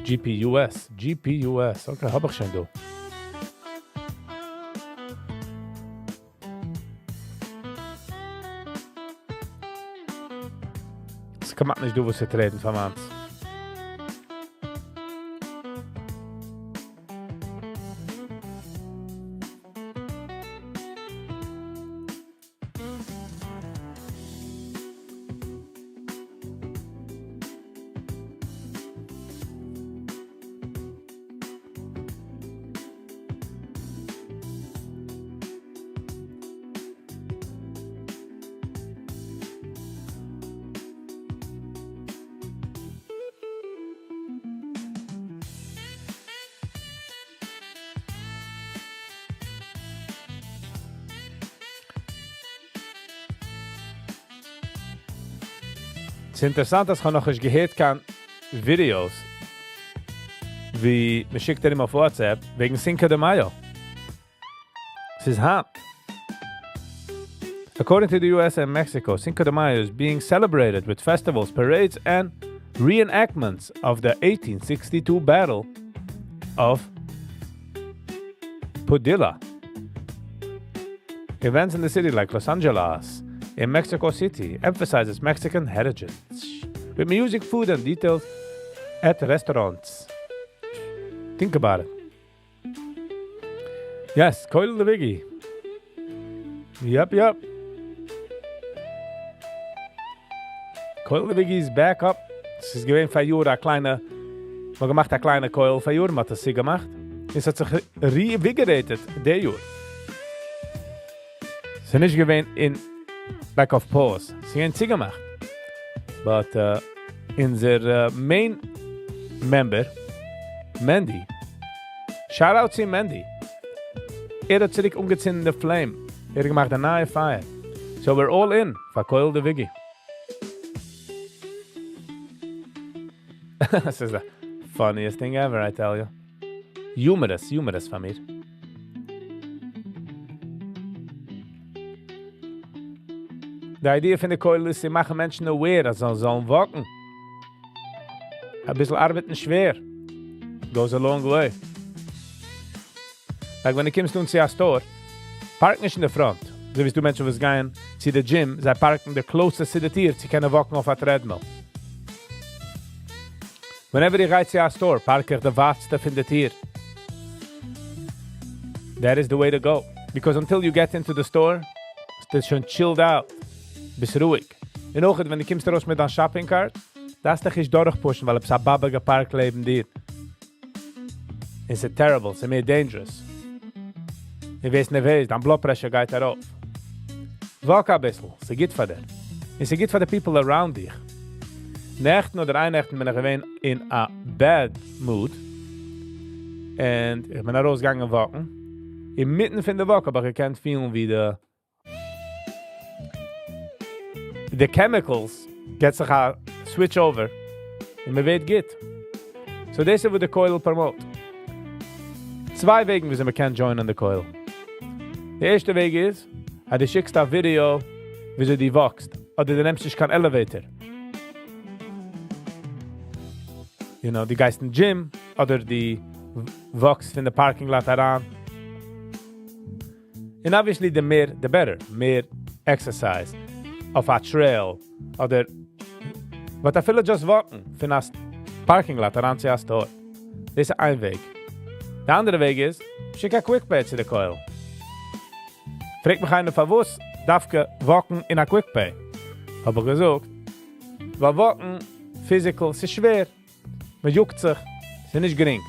GPUS, GPUS, okay, האב איך שוין דא. ס'כמעט נישט דא וואס צו trade ן פאר מיינס. ס'איז אינטערעסאנט אז כ'האב נאכנישט געהערט קיין videos ווי מ'שיקט ארום אויף WhatsApp וועגן Cinco de Mayo. ס'איז היינט. According to the US and Mexico, Cinco de Mayo is being celebrated with festivals, parades and reenactments of the 1862 Battle of Padilla. Events in the city like Los Angeles in Mexico City emphasizes Mexican heritage with music, food and details at restaurants. Think about it. Yes, Koil the Wiggy. Yep, yep. Koil the Wiggy is back up. עס איז געווען פאריאר א קליינע, מ'האט געמאכט א קליינע כולל פאריאר, מ'האט עס צוגעמאכט. עס האט זיך reinvigorated די יאר. ס'איז נישט געווען אין back אויף pause. ס'איז געווען צוגעמאכט. But אונזער main member, Mendy, shout out צו Mendy. ער האט צוריק אנגעצינדן די flame. ער האט געמאכט א נייע פייער. So we're all in פאר כולל די וויגי. This is the funniest thing ever, I tell you. Humorous, humorous פאר מיר. די idea פון די כולל איז צו מאכן מענטשן aware אז זיי זאלן walk ן. אביסל ארבעטן שווער. Goes a long way. Like ווען דו קומסט אן צו א store, park נישט אין די front. אזוי ווי ס'דא מענטשן וואס גייען צו די gym, זיי park ן די closest צו די טיר צו קענען walk ן אויף א treadmill. Whenever איך גיי צו א store, park איך די ווייטסטע פון די טיר. That is the way to go. Because until you get into the store, ביסטו שוין chilled out. ביסט רואיג. און אויך ווען דו קומסט ארויס מיט דיין shopping cart, דארפסט דיך נישט דורכ push ן, ווייל עפעס א באבע גע park ט לעבן דיר. און ס'איז terrible, ס'איז מער dangerous. דו ווערסט נערוועז, דיין blood pressure גייט ארויף. Walk אביסל, ס'גוט פאר דיר. און ס'גוט פאר די people around דיך. נעכטן אדער אייערנעכטן בין איך געווען אין א bad mood. און איך בין ארויסגעגאנגען walk ן. אינמיטן פון די walk האב איך געקענט feel ן ווי די chemicals געט זיך א switch over און מען ווערט גוט. So דאס איז וואס די כולל promote. צוויי וועגן וויאזוי מען קען join ען די כולל. די ערשטע וועג איז אז דו שיקסט א ווידעא וויאזוי דו walk סט, אדער דו נעמסט נישט קיין elevator. You know, דו גייסט אין דזשים, אדער דו walk סט פון די parking lot אריין. און obviously די מער די better, מער exercise, אויף א trail, אדער but אפילו just walk ן פון א parking lot אריין צו א store. דאס איז איין וועג. די אנדערע וועג איז, שיק א quick pay צו די כולל. פרעגט מיך איינער פארוואס דווקא walk ן אין א quick pay. האב איך געזאגט, ווייל walk ן physical ס'איז שווער. מען יאגט זיך, ס'איז נישט גרינג.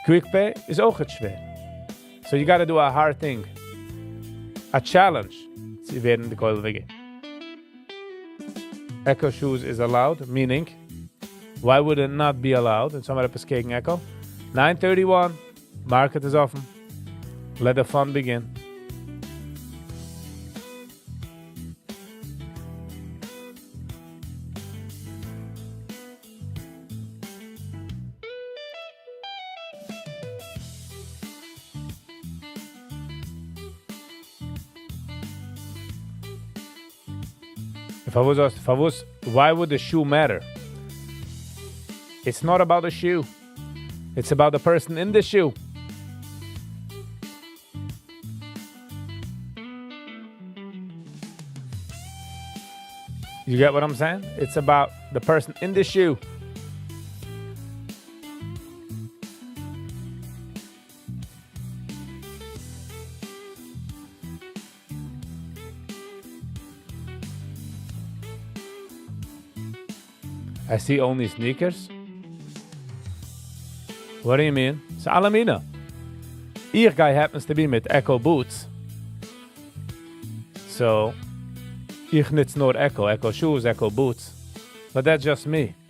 Quick pay איז אויכעט שווער. So you gotta do a hard thing. א challenge צו ווערן די כולל וועגער. Ecco shoes is allowed, meaning, why would it not be allowed? אונז האמיר עפעס קעגן Ecco? 9:31, market איז אפן. Let the fun begin. פארוואס האסט, פארוואס, why would the shoe matter? It's not about the shoe. It's about the person in the shoe. You get what I'm saying? It's about the person in the shoe. I see only sneakers. What do you mean? ס'איז אלע מיני. איך גיי happens to be מיט Ecco boots. So, איך נוץ נאר Ecco, Ecco shoes, Ecco boots. But that's just me.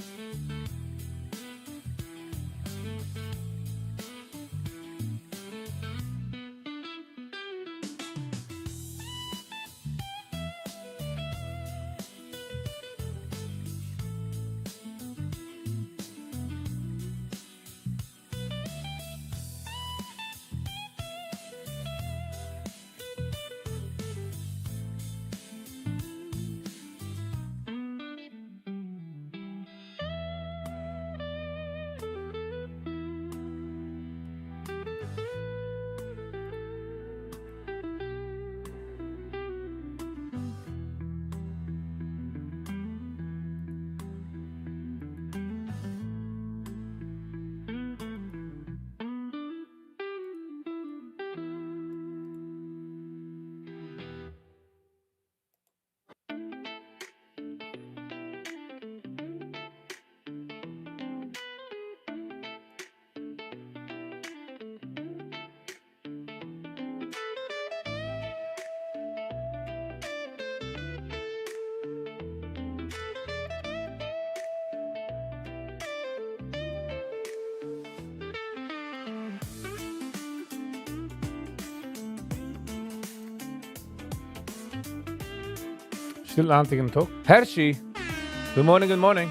שטיל היינטיגן טאג. Hershey! Good morning, good morning.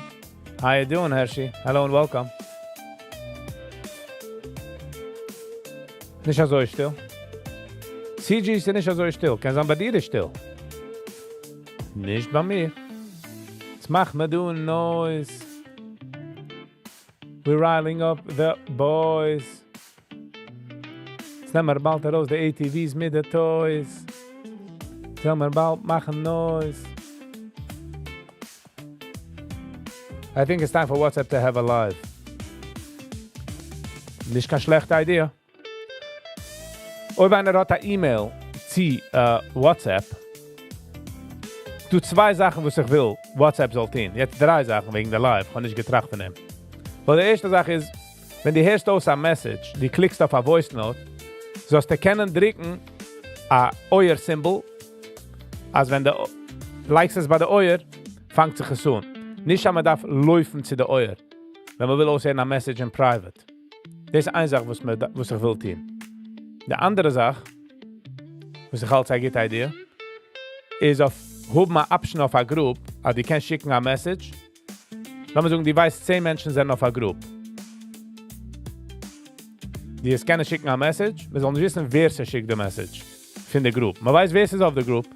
How you doing, Hershey? Hello and welcome. נישט אזוי שטיל. CG איז נישט אזוי שטיל. קען זיין ביי דיר איז שטיל. נישט ביי מיר. עס מאכט מיר דא noise. We're riling up the boys. נעמען מיר באלד ארויס די ATVs מיט די toys. זאל מיר באלד מאכן noise. I think it's time for WhatsApp to have a live. נישט קיין שלעכטע idea. אויב איינער האט א email צו WhatsApp, דא צוויי זאכן וואס איך וויל WhatsApp זאל טון. יעצט דריי זאכן וועגן די live, איך האב נישט געטראכט פון דעם. ווייל די ערשטע זאך איז, ווען דו הערסט אויס א message, דו click סט אויף א voice note, זאלסטו קענען דרוקן א אויער symbol, אז ווען דו לייגסט עס ביי די אויער, פאנגט זיך עס אן. נישט אז מען דארף לויפן צו די אויער, ווען מען וויל אויסהערן א message אין private. דאס איז איין זאך וואס מען וואס איך וויל טון. די אנדערע זאך, וואס איך האלט איז א גוטע idea, איז אויף האבן א option אויף א group, אז דו קענסט שיקן א message, לאמיר זאגן דו ווייסט 10 מענטשן זענען אויף א group. דו וועסט קענען שיקן א message, מען זאל נישט וויסן ווער ס'שיקט די message פון די group. מען ווייסט ווער ס'איז אויף די group,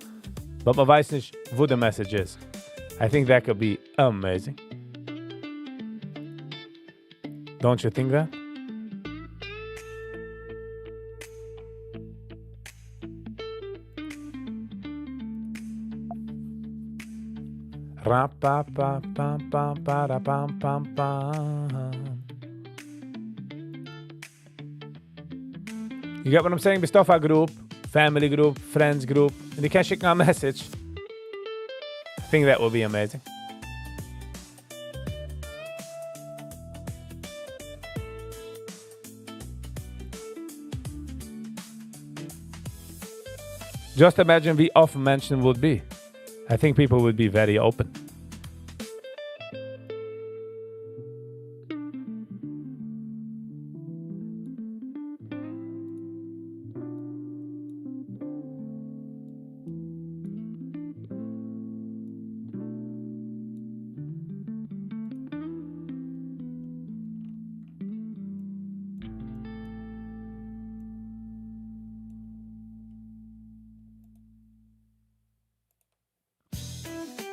but מען ווייסט נישט וואו די message איז. I think that could be amazing. Don't you think that? Ra pa pa pa pa pa ra pam pam pam. You get what I'm saying? ביסט אויף א group, family group, friends group, און דו קענסט שיקן א message. I think that would be amazing. Just imagine ווי אפן מענטשן would be. I think people would be very open.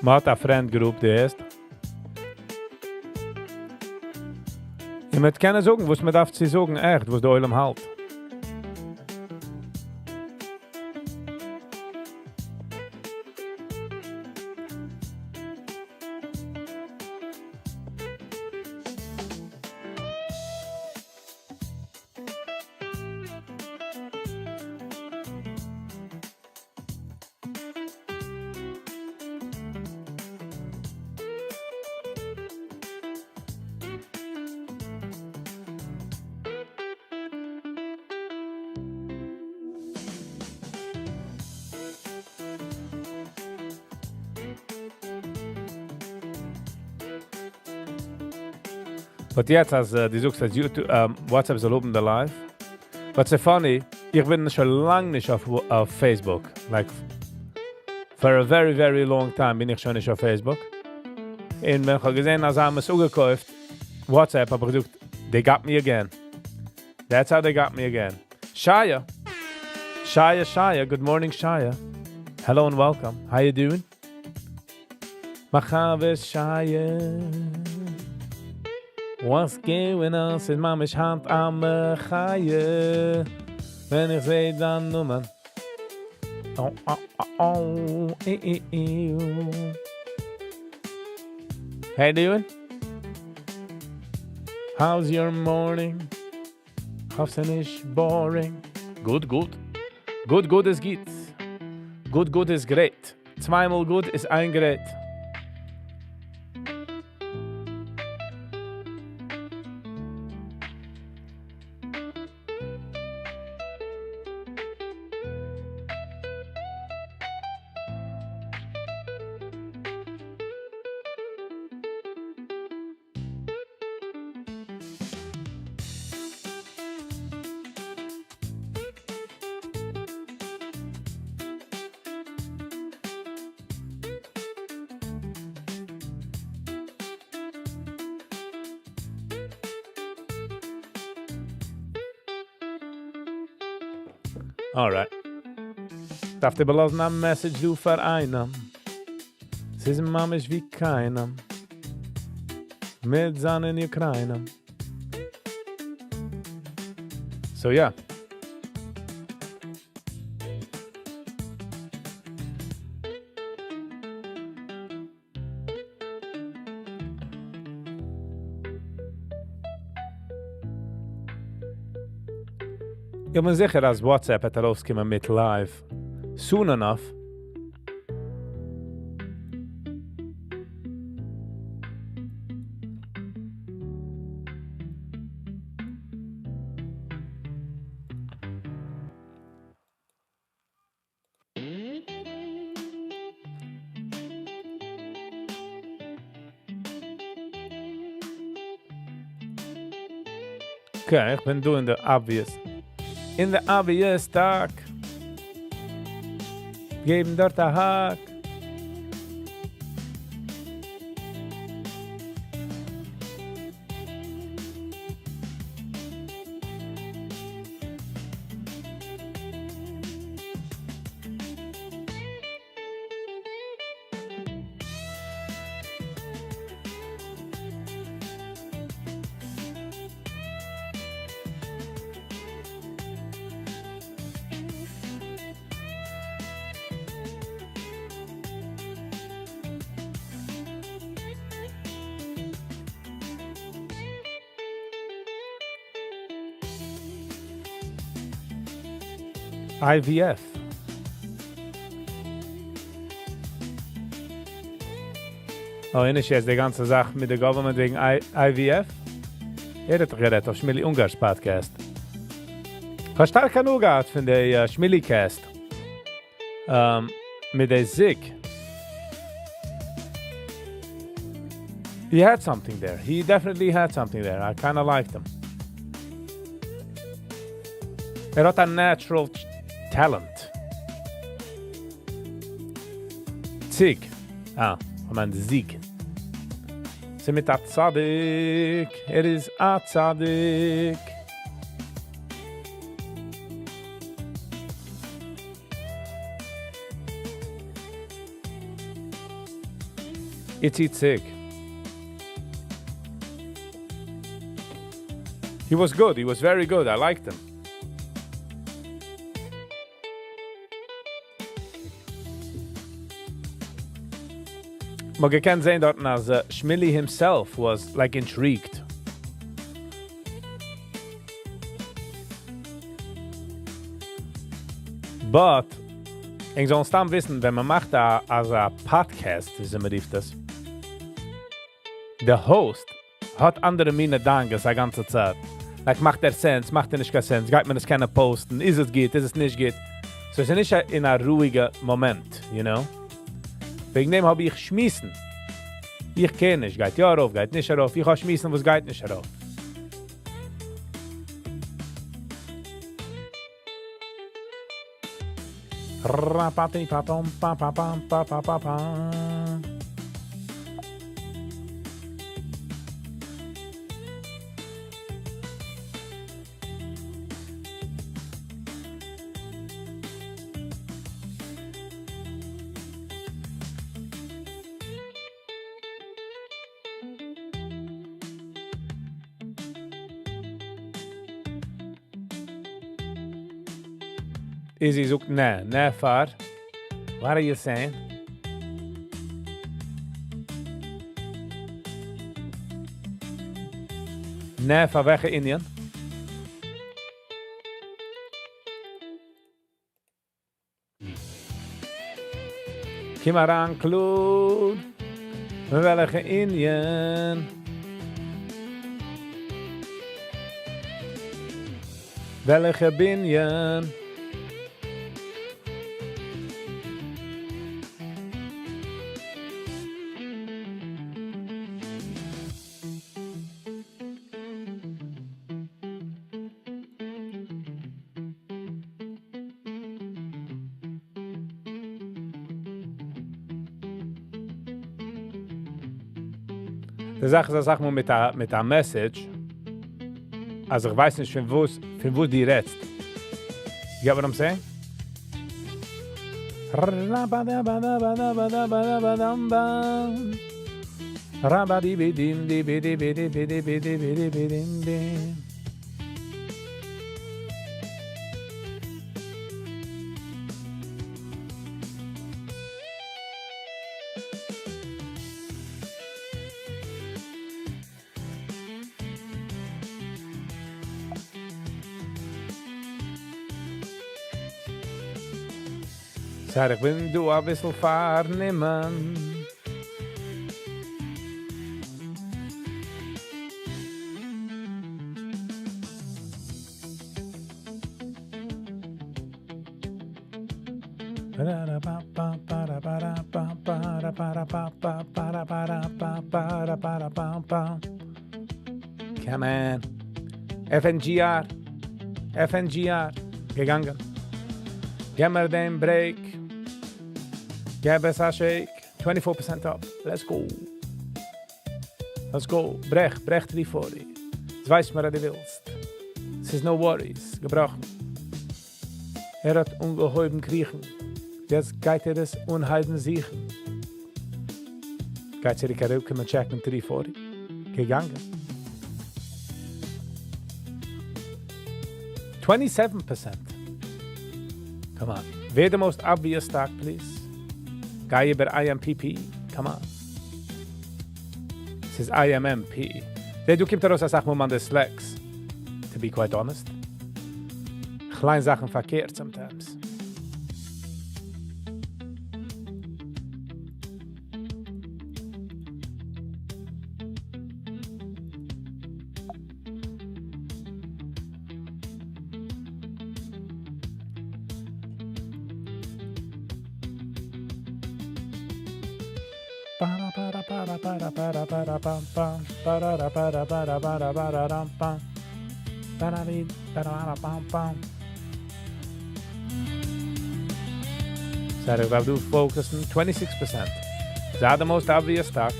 מ'האט א friend group, די ערשט. און מ'וועט קענען זאגן, וואס מ'דארף צו זאגן, עכט, וואס די עולם האלט. But יעצט אז דו זאגסט אז YouTube, WhatsApp זאל האבן די live. But ס'איז funny, איך בין שוין לאנג נישט אויף Facebook. Like, for a very very long time בין איך שוין נישט אויף Facebook. און ווען איך האב געזען אז זיי האבן עס אפגעקויפט, WhatsApp, האב איך געזאגט, they got me again. That's how they got me again. Shaya. Shaya, Shaya. Good morning, Shaya. Hello and welcome. How you doing? מחאוועס שייע. What's going on? ס'איז ממש היינט א מחיה. ווען איך זעה דיין נאמען. Oh, oh, oh, oh, eh, eh, eh. How you doing? How's your morning? האף ס'איז נישט boring. גוט, גוט. גוט, גוט איז גוט. גוט, גוט איז great. צוויי מאל גוט איז איין great. Alright. דארף איבערלאזן א message דא פאר איינעם. ס'איז ממש ווי קיינעם. מיט זיין אין אוקראינע. So yeah. איך בין זיכער אז WhatsApp וועט ארויסקומען מיט live. Soon enough. Okay, איך בין דא אין די obvious. אין די obvious טאג. געבן דארט א האק. IVF. אוי, נישט יעצט די גאנצע זאך מיט די government וועגן IVF? ער האט דאך גערעדט אויף שמילי אונגאר'ס podcast. כ'האב שטארק הנאה געהאט פון די שמילי cast. מיט די זיג. He had something there. He definitely had something there. I kinda liked him. ער האט א natural talent. ציג. אה, כ'מיין זיג. ס'מיט א צדיק. ער איז א צדיק. איצי ציג. He was good, he was very good, I liked him. מ'האט געקענט זעהן דארטן אז שמילי himself was like intrigued. But, ענק זאלן סתם וויסן, ווען מ'מאכט א אזא podcast, וויאזוי מ'רופט עס, די host האט אנדערע מינע דאגות א גאנצע צייט. Like מאכט ער sense, מאכט ער נישט קיין sense, גייט מען עס קענען post ן, איז עס גוט, איז עס נישט גוט. So עס איז נישט אין א רואיגע מאמענט, you know. וועגן דעם האב איך שמועסן. איך care נישט, גייט יא ארויף, גייט נישט ארויף, איך האב שמועסן וואס גייט נישט ארויף. איזי זאגט נע, נע פאר. What are you saying? נע פאר וועלכע ענין? קום אריין קלאר, וועלכע ענין? וועלכע בנין? די זאך איז אסאך מאל מיט א מיט א message אז איך ווייס נישט פון וואס פון וואס דו רעדסט. You get what I'm saying? Sorry, איך בין דא אביסל פארנומען. Come on. FNGR. FNGR. געגאנגען. געב מיר דעם break. געב עס א shake. 24% up. Let's go. Let's go. ברעך, ברעך 340. דאס ווייסט מען אז דו ווילסט. ס'איז no worries. געבראכן. ער האט אנגעהויבן קריכן. יעצט גייט ער עס אנהייבן זוכן. גייט צוריק אראפקומען check ן 340. געגאנגען. 27%. Come on. ווער די most obvious stock, please? גיי איבער IMPP. Come on. ס'איז IMMP. דער דא קומט ארויס אסאך מאל מיין dyslex. To be quite honest. כ'ליין זאכן פארקערט sometimes. Sorry, איך דארף דא focus ן 26%. זיי the most obvious stock.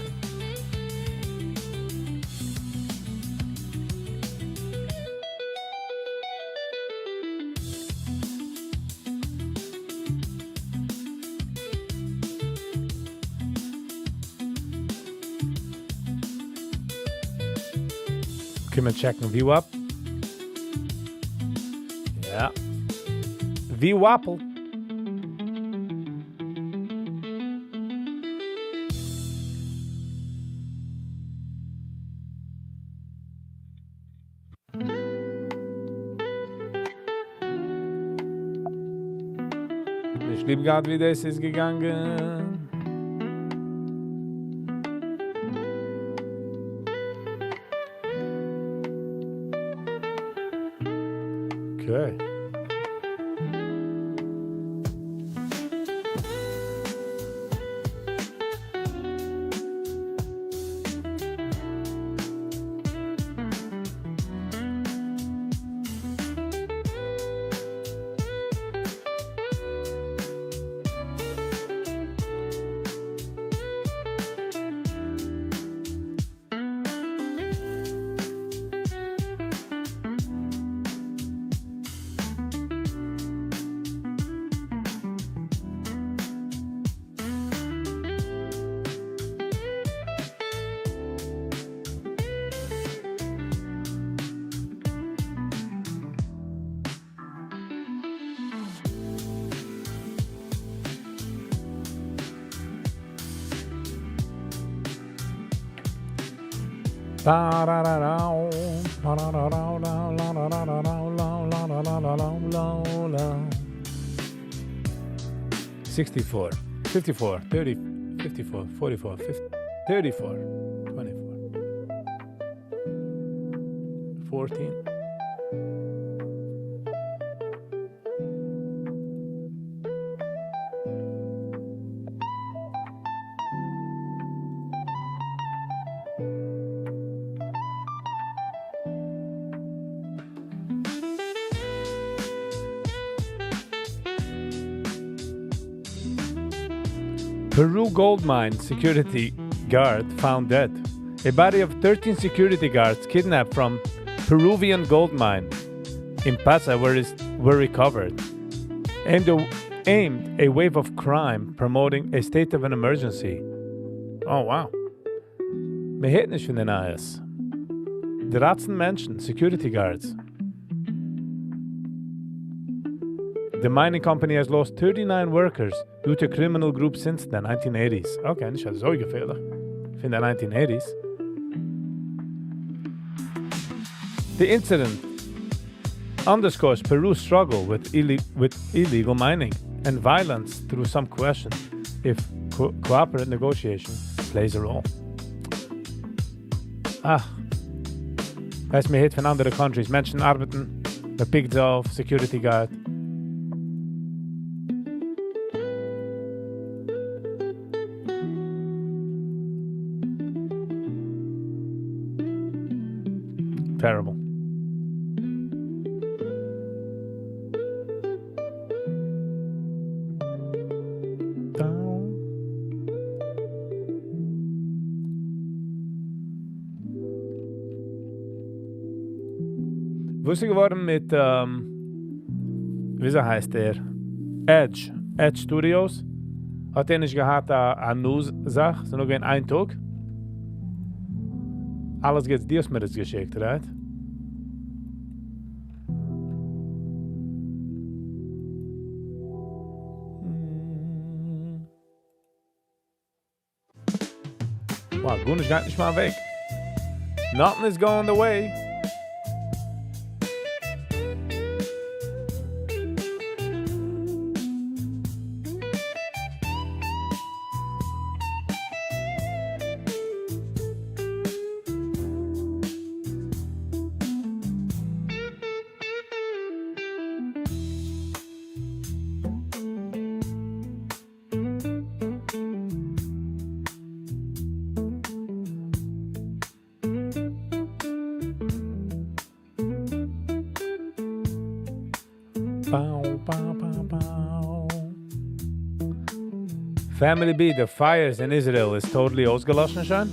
קומען check ן VWAP. יא. VWAP. נישט ליב געהאט ווי דאס איז געגאנגען. Okay. 64, 54, 30, 54, 44, 50, 34, 24, 14. Peru gold mine security guard found dead. A body of 13 security guards kidnapped from Peruvian gold mine in Pasa were, is, were recovered. Aimed a, aimed a wave of crime promoting a state of an emergency. Oh, wow. מען הערט נישט פון די נייעס. 13 מענטשן, security guards. The mining company has lost 39 workers due to criminal groups since the 1980s. Okay, נישט אזוי געפערליך. פון די 1980s. The incident underscores Peru's struggle with illegal mining and violence through some question if cooperative negotiation plays a role. אך, ווייסט, מען הערט פון אנדערע countries, מענטשן ארבעטן, מען pick ט זיי אויף, security guard. Terrible. Down. וואס איז געווארן מיט, וויאזוי הייסט ער? Edge. Edge Studios? האט ער נישט געהאט א news זאך? ס'איז נאר געווען איין טאג? אלעס גייט, דו האסט מיר דאס געשיקט, right? Wow, גארנישט גייט נישט מיין וועג. Nothing is going the way. באו באו באו באו. Family B, the fires in Israel איז totally אויסגעלאשן שוין?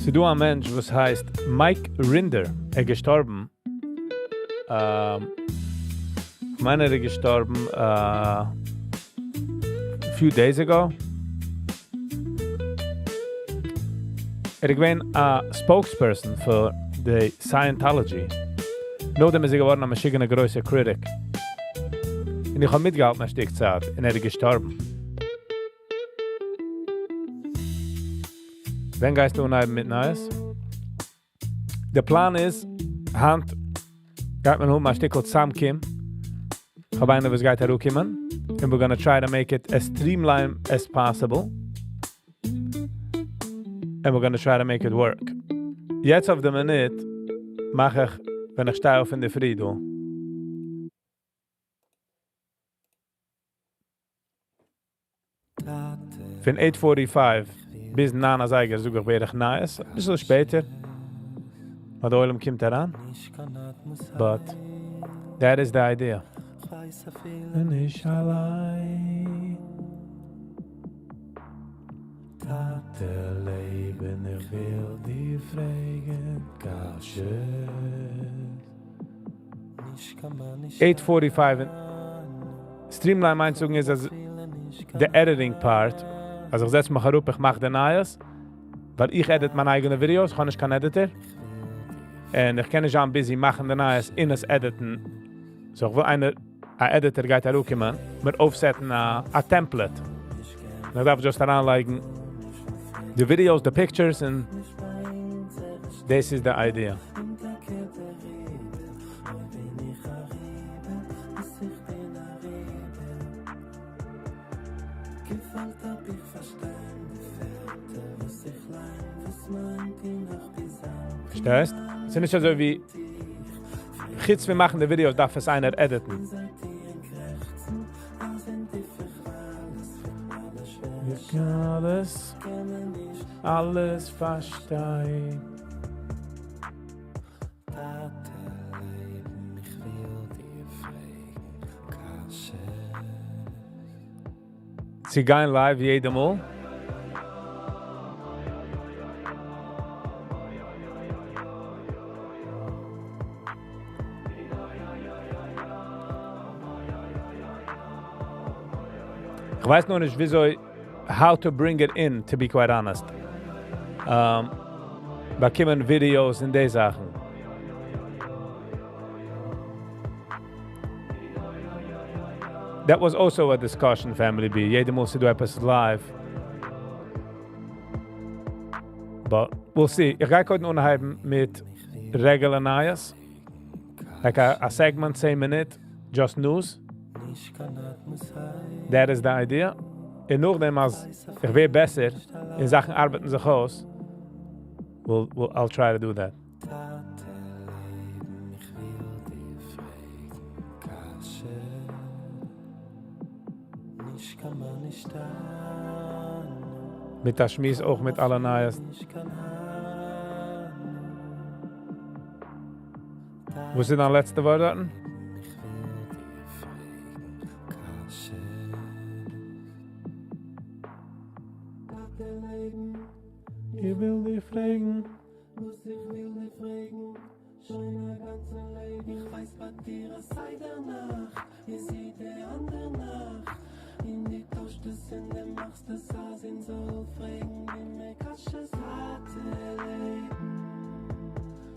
ס'דא א מענטש וואס הייסט Mike Rinder, ער איז געשטארבן, כ'מיין ער איז געשטארבן few days ago. ער איז געווען א spokesperson פאר די Scientology. נאכדעם איז ער געווארן א משוגענע גרויסע critic. און איך האב מיטגעהאלטן א שטיק צייט און ער איז געשטארבן. ווען גייסטו אנהייבן מיט נייעס? די פלאן איז, היינט גייט מען האבן א שטיקל צאמקום. כ'האב איינער וואס גייט אראפקומען, און we're gonna try to make it as streamlined as possible. And we're gonna try to make it work. יעצט אויף די מינוט מאך איך ווען איך שטיי אויף אינדערפרי דא. פון eight forty five ביז ניין אזייגער זאג איך בערך נייעס, אביסל שפעטער ווייל די עולם קומט אריין, but that is the idea. נישט אליין. טאטע לעבן איך וויל דיר פרעגן קשיות. Eight forty five streamline מיינט זאגן איז אז די editing part, אז איך זעץ מיך אראפ איך מאך די נייעס, ווייל איך edit מיינע אייגענע videos, איך האב נישט קיין editor, און איך קען נישט זיין busy מאכן די נייעס און עס edit ן, so איך וויל איינער, א editor גייט אראפקומען מיר אויפסעטן א template, און איך דארף just אריינלייגן די videos, די pictures, און דאס איז די idea. פארשטייסט? ס'איז נישט אזוי ווי חוץ פון מאכן די videos דארף עס איינער edit ן. אלעס אלעס פארשטיי. צו גיין live יעדע מאל? כ'ווייס נאר נישט וויאזוי how to bring it in to be quite honest. באקומען videos און די זאכן. That was also a discussion Family B, יעדע מאל ס'דא עפעס live. But we'll see. איך גיי קודם אנהייבן מיט regular נייעס. Like א segment צען מינוט, just news. That is the idea. און נאכדעם אז איך ווער בעסער און זאכן ארבעטן זיך אויס, I'll try to do that. מיט א שמועס אויך מיט אלע נייעס. וואס איז דיין לעצטע ווארט דארטן? איך וויל דיר פרעגן. וואס איך וויל דיר פרעגן שוין א גאנצע לעבן איך ווייס ביי דיר אז סדר נאכט איז יעדע אנדער נאכט און דו טוישט עס און דו מאכסט עס אז אונז זאל פרעגן דומע קשיות טאטע לעבן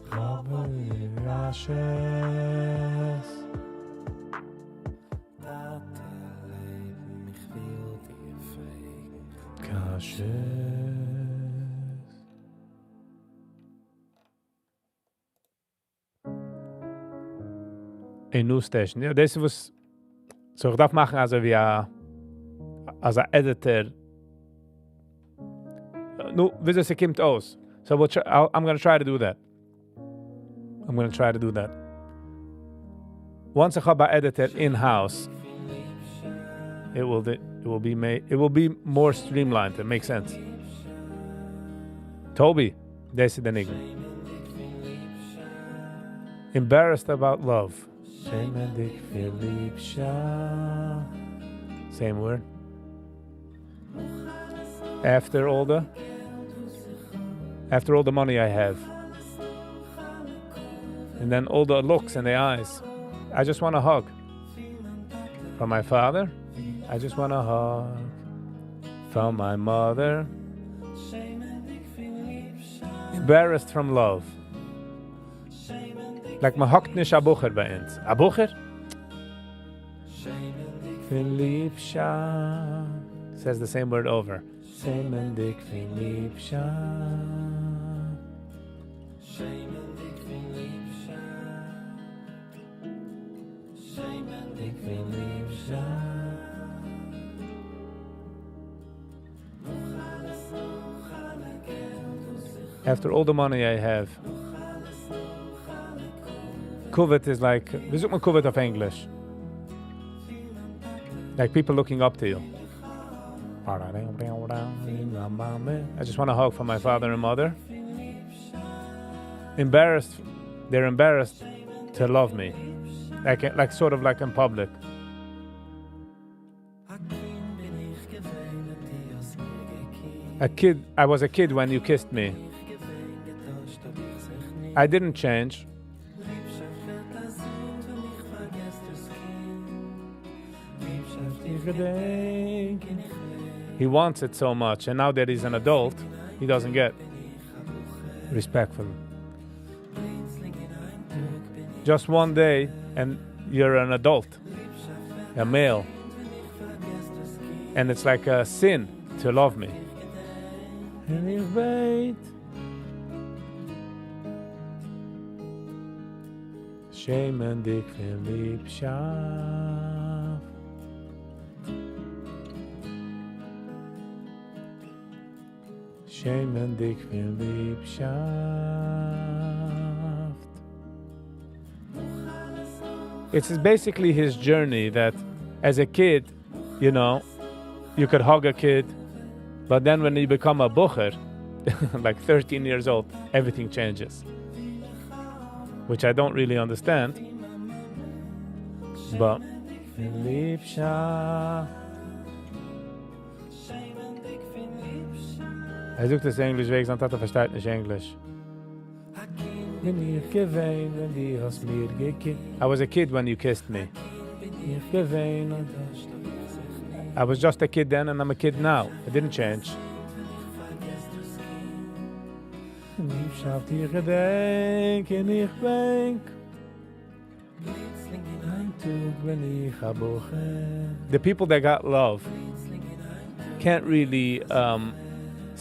כ'האב פאר דיר קשיות. טאטע לעבן איך וויל דיר פרעגן קשיות. A new station. יא, דאס איז וואס. So איך דארף מאכן אזוי ווי א אזא editor. נו, וויאזוי ס'קומט אויס. So we'll try, I'm gonna try to do that. I'm gonna try to do that. Once איך האב א editor in-house, it will be made, it will be more streamlined. It makes sense. Toby, דאס איז די ניגון. Embarrassed about love. שעמענדיג פון ליבשאפט. Same word. After all the money I have. And then all the looks in the eyes. I just want a hug. From my father, I just want a hug. From my mother. Embarrassed from love. Like מען hug ט נישט א בחור ביי אונז. א בחור? פון ליבשאפט. Says the same word over. שעמענדיג פון ליבשאפט. שעמענדיג פון ליבשאפט שעמענדיג פון ליבשאפט נאך אלעס נאך אלע געלט וואס איך After all the money I have. נאך אלעס נאך אלע כבוד is like, ווי זאגט מען כבוד אויף English? Like people looking up to you. I just want a hug from my father and mother. Embarrassed, they're embarrassed to love me. Like sort of like in public. א קינד בין איך געווען ווען דו האסט מיר געקישט. A kid, I was a kid when you kissed me. איך געווען געטוישט האב איך זיך נישט. I didn't change. ליבשאפט ווערט א זינד ווען איך פארגעס דאס קינד. ליבשאפט איך איך געדענק. געדענק און איך He wants it so much, and now that he's an adult, he doesn't get respectful. Just one day, and you're an adult, a male, and it's like a sin to love me. און איך וויין. שעמענדיג פון ליבשאפט. שעמענדיג פון ליבשאפט. It's basically his journey that as a kid, you could hug a kid, but then when you become a בחור, like 13 years old, everything changes. Which I don't really understand. But ליבשאפט. ער זאגט עס English, וועגן זיין טאטע פארשטייט נישט English. בין איך געווען, ווען דו האסט מיר געקישט. I was a kid when you kissed me. איך געווען. I was just a kid then and I'm a kid now. It didn't change. ליבשאפט איך געדענק און איך בענק. בין איך א בחור. The people that got love can't really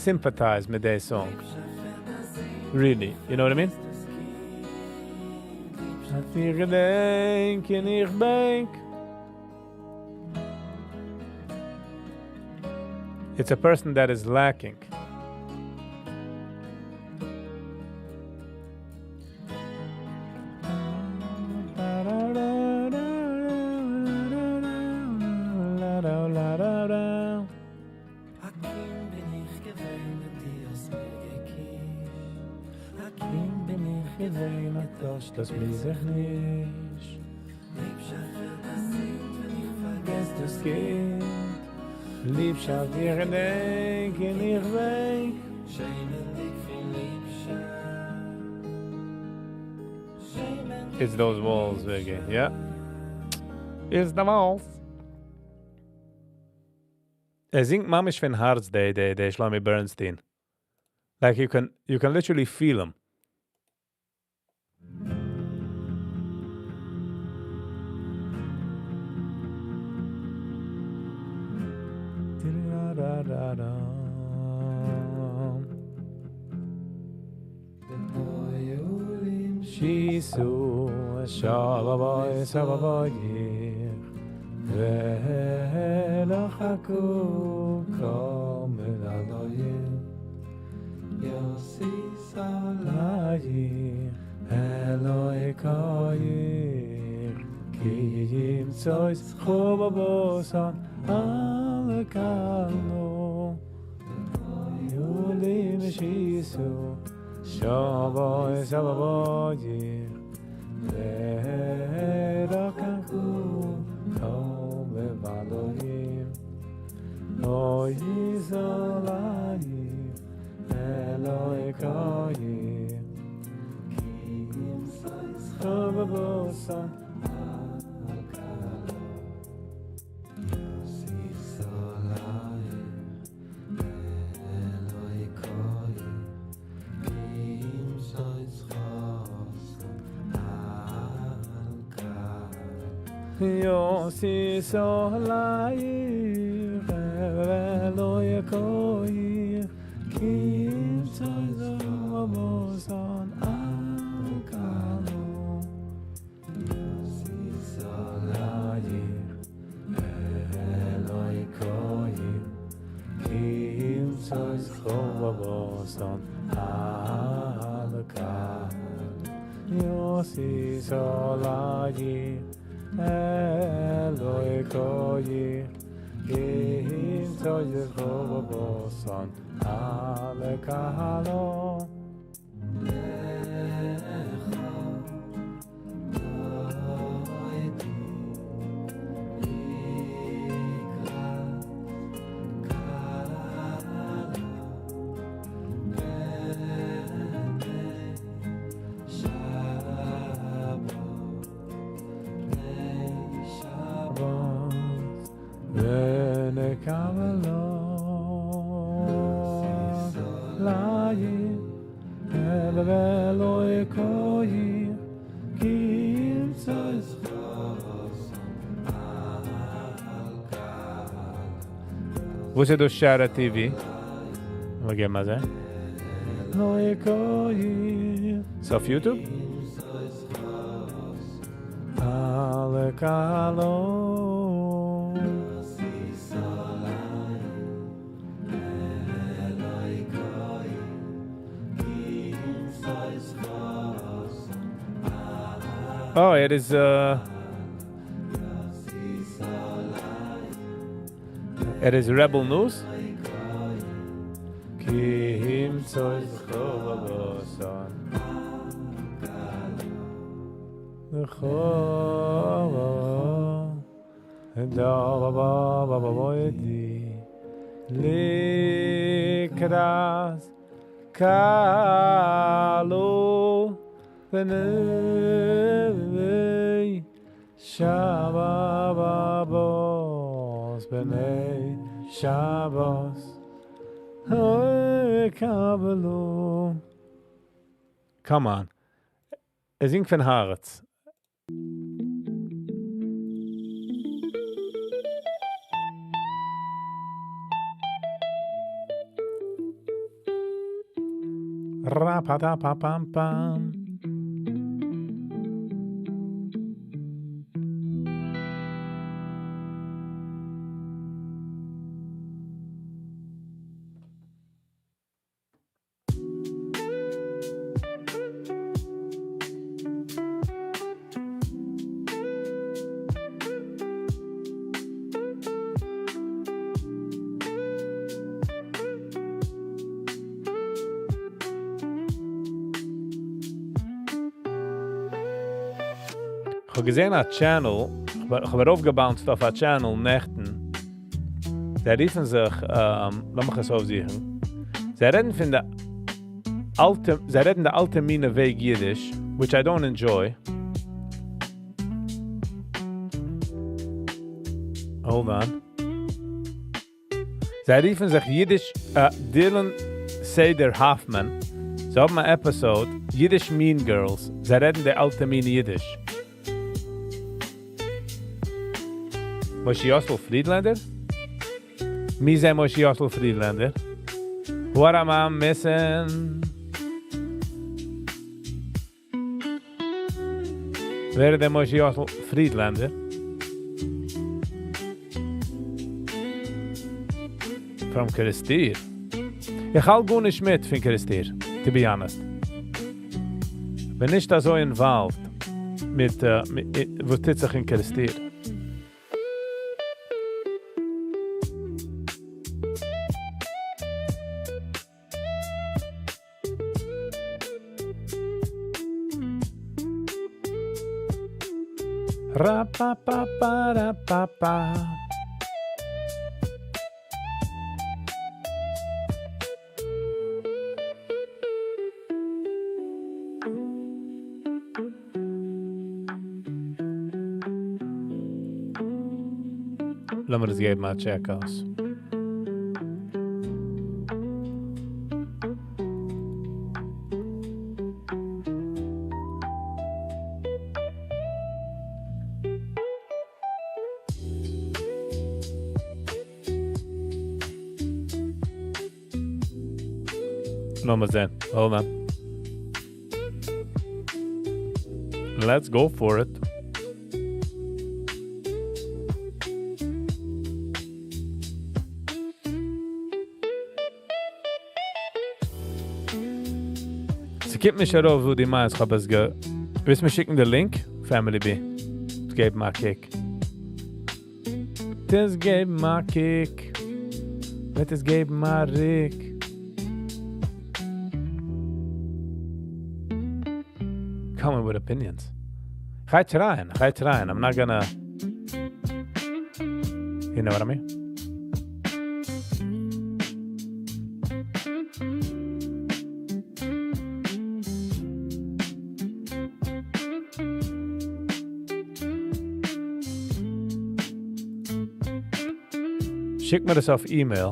sympathize with their song. Really, you know what I mean? איך געדענק און איך בענק. It's a person that is lacking. א קינד בין איך געווען, ווען דו האסט מיר געקישט. א קינד בין איך געווען א טויש, דאס מוז איך נישט. פארגעס דאס גוט. ליבשאפט איך געדענק און איך בענק. It's those walls, Vicky. Yeah. It's the walls. ער זינגט ממש פון הארץ, דער Shlomi Bernstein. Like you can literally feel him. שישו שבוי סבבויך ולחכו כל מלאלויים יוסי סלאי אלוהי כויך כי ימצויס חובבוסן על קלו יולי משיסו שבוי סבבויך ולחכו כל מלאלויים אוי זלאי אלוהי כויך כי ימצויס חובבוסן על קלו יוסי סלאי אלוהי כויך כי ימצויס חוסן על קלו יוסי סולאי אלוהי כויך כי ימצויס חובבוסן על קלו יוסי סלאי אלוהי כויך כי ימצויס חובבוסן על קלו יוסי סולאי אלוהי כויך כי ימצויס חובבוסן על קלו. לך דודי לקראת כלה פני שבת פני שבת ונקבלו לאי ולא יקוי כי ימצא וואס איז דאס שערה TV? מגיע מה זה? לא יקוי. סוף YouTube? על קלו. יוסי סלאי אלוהי כויך כי ימצא חוסן Oh, it is יוסי סלאי it is Rebel News. כי ימצא חובבוסן רחוב da ba ba ba ba di לקראת כלה פני שבת פני שבת קבלו. Come on. ער זינגט פון הארץ. Ra-pa-da pa pam pam. כ'האב געזען א channel, כ'האב ארויפגעבounced אויף א channel נעכטן. זיי רופן זיך, לאמיך עס אויפזוכן. זיי רעדן פון די אלטע, זיי רעדן די אלטע מינע וועג אידיש, which I don't enjoy. Hold on. זיי רופן זיך אידיש, Dylan Seder Hoffman. זיי האבן א episode, Yiddish Mean Girls. זיי רעדן די אלטע מין אידיש. משה יוסל פרידלענדער? מי זה משה יוסל פרידלענדער? What am I missing? ווער איז דער משה יוסל פרידלענדער? From קערעסטיר? איך האלט גארנישט מיט פון קערעסטיר, to be honest. בין נישט אזוי involved מיט וואס טוט זיך אין קערעסטיר. Ra-pa-pa-pa-ra-pa-pa. לאמיר עס געבן א check אויס. לאמיר זען. Hold on. Let's go for it. ס'קומט נישט ארויף וואו דו מיינסט, כ'האב עס גע... ווילסט מיר שיקן די link? Family בי. עס געבן א קוק. דאס געבן א קוק. וועט עס געבן א ריק. Coming with opinions. כ'גיי try'ען, כ'גיי try'ען. I'm not gonna... You know what I mean? שיק מיר עס אויף email.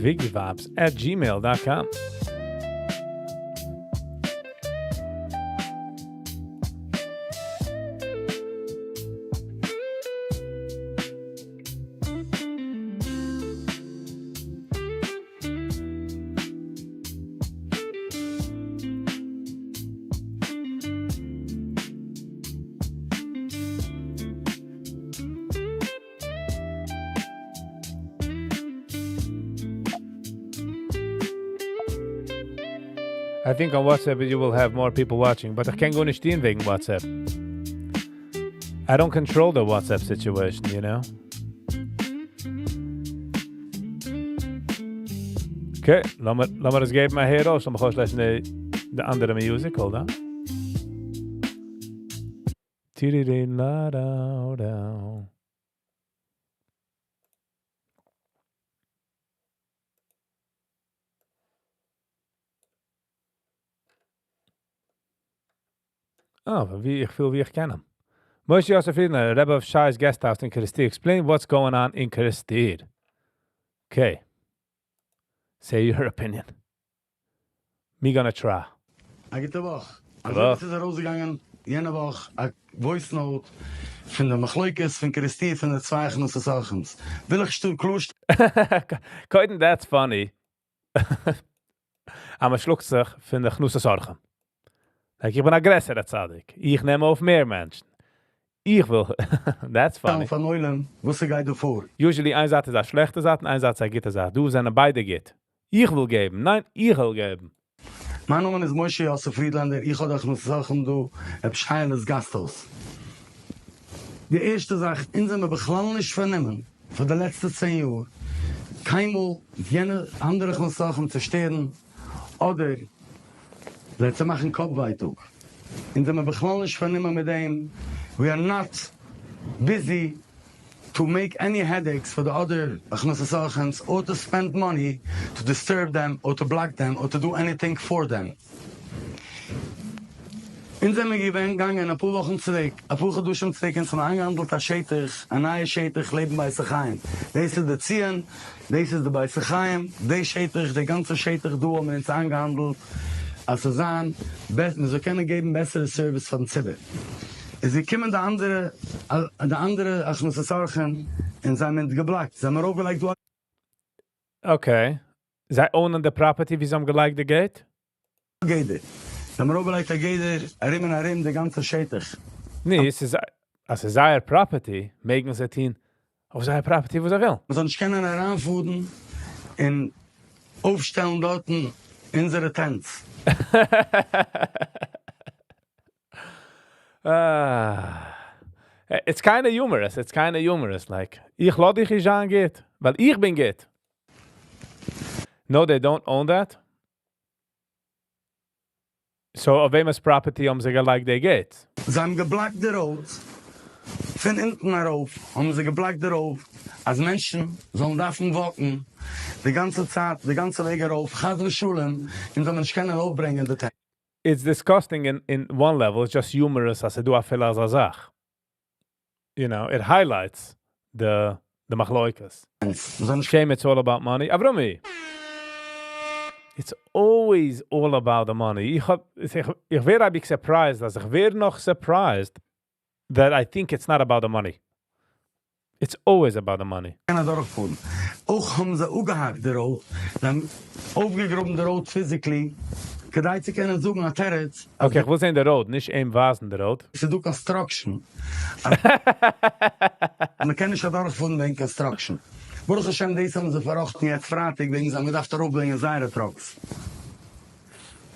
Viggyvibes at gmail.com. I think on WhatsApp you will have more people watching, but איך קען גארנישט טון וועגן WhatsApp. I don't control the WhatsApp situation, you know? Okay, לאמיר עס געבן אהער אויס, לאמיר אויסלעשן די אנדערע music, hold on. Tiri la da da. Oh, ווי איך פיל ווי איך קען אים. Moshe Yosef Friedlander, Rebbe of Shai's Guest House in Kerestir. Explain what's going on in Kerestir. Okay. Say your opinion. Me gonna try. א גוטע וואך. גוטע וואך. עס איז ארויסגעגאנגען יענע וואך א voice note פון די מחלוקת פון קערעסטיר פון די צוויי הכנסת אורחים'ס. וויל איך שטול קלארשטעלן. קודם, that's funny. אז מ'שלאגט זיך פון די הכנסת אורחים. Like, איך בין א גרעסערע צדיק. איך נעם אויף מער מענטשן. איך וויל... That's funny. פון עולם, וואס גייט דא פאר? Usually, איין זייט איז א שלעכטע זייט און איין זייט איז א גוטע זייט. דא זענען ביידע גוט. איך וויל געבן. ניין, איך וויל געבן. מיין נאמען איז משה יוסף פרידלענדער. איך האב די הכנסת אורחים דא, רב שייעלע'ס גאסטהויז. די ערשטע זאך, אונז זעמיר בכלל נישט פארנומען פאר די לעצטע 10 יאר. קיינמאל יענע אנדערע הכנסת אורחים צו שטערן אדער זיי צו מאכן קאפ ווייטאג. אונז זעמער בכלל נישט פארנומען מיט דעם, we are not busy to make any headaches for the other הכנסת אורחים'ס or to spend money to disturb them or to block them or to do anything for them. אונז זעמיר געווען גאנגען אפאר וואכן צוריק, אפאר חדשים צוריק אונז האבן איינגעהאנדלט א שטח, א נייע שטח לעבן בית החיים, דאס איז די ציון, דאס איז די בית החיים, די שטח, די גאנצע שטח דא האבן מיר אונז איינגעהאנדלט אז ס'זאל זיין בעסער, מען זאל קענען געבן בעסערע service פארן ציבור. איז געקומען די אנדערע, די אנדערע הכנסת אורחים און זיי האבן אונז געבלאקט, זיי האבן ארויפגעלייגט דא א. Okay, זיי own ען די property ווי זיי האבן געלייגט די gate? גדר. זיי האבן ארויפגעלייגט א גדר ארום און ארום די גאנצע שטח. ני, ס'איז אז ס'איז זייער property מעגן זיי טון אויף זייער property וואס זיי ווילן. מ'זאל נישט קענען אריינפארן און אויפשטעלן דארטן אונזערע tents. It's kinda humorous, it's kinda humorous, like, איך לאז דיך נישט זיין גוט, ווייל איך בין גוט. No they don't own that? So אויף וועמענס property האבן זיי געלייגט די gates? זיי האבן געבלאקט די road, פון אונטן ארויף האבן זיי געבלאקט די road אז מענטשן זאלן דארפן walk ן די גאנצע צייט די גאנצע וועג ארויף חס ושלום און זאל מען נישט קענען ארויפברענגען די tents. It's disgusting in one level, it's just humorous אז ס'דא אפילו אזא זאך. You know, it highlights די די מחלוקת. Shame it's all about money. אברומי! It's always all about the money. איך האב, איך ווער אייביג surprised אז איך ווער נאך surprised that I think it's not about the money. It's always about the money. קען אדורכפארן. אויך האבן זיי אפגעהאקט די road, זיי האבן אויפגעגראבן די road physically, כדי צו קענען זאגן א תירוץ אז Okay, איך וויל זען די road, נישט אים ווייזן די road. ס'איז דא construction, אז מ'קען נישט אדורכפארן וועגן construction. ברוך השם דאס האבן זיי פארראכטן יעצט פרייטאג וועגן זיי האבן געדארפט ארויפברענגען זייערע trucks.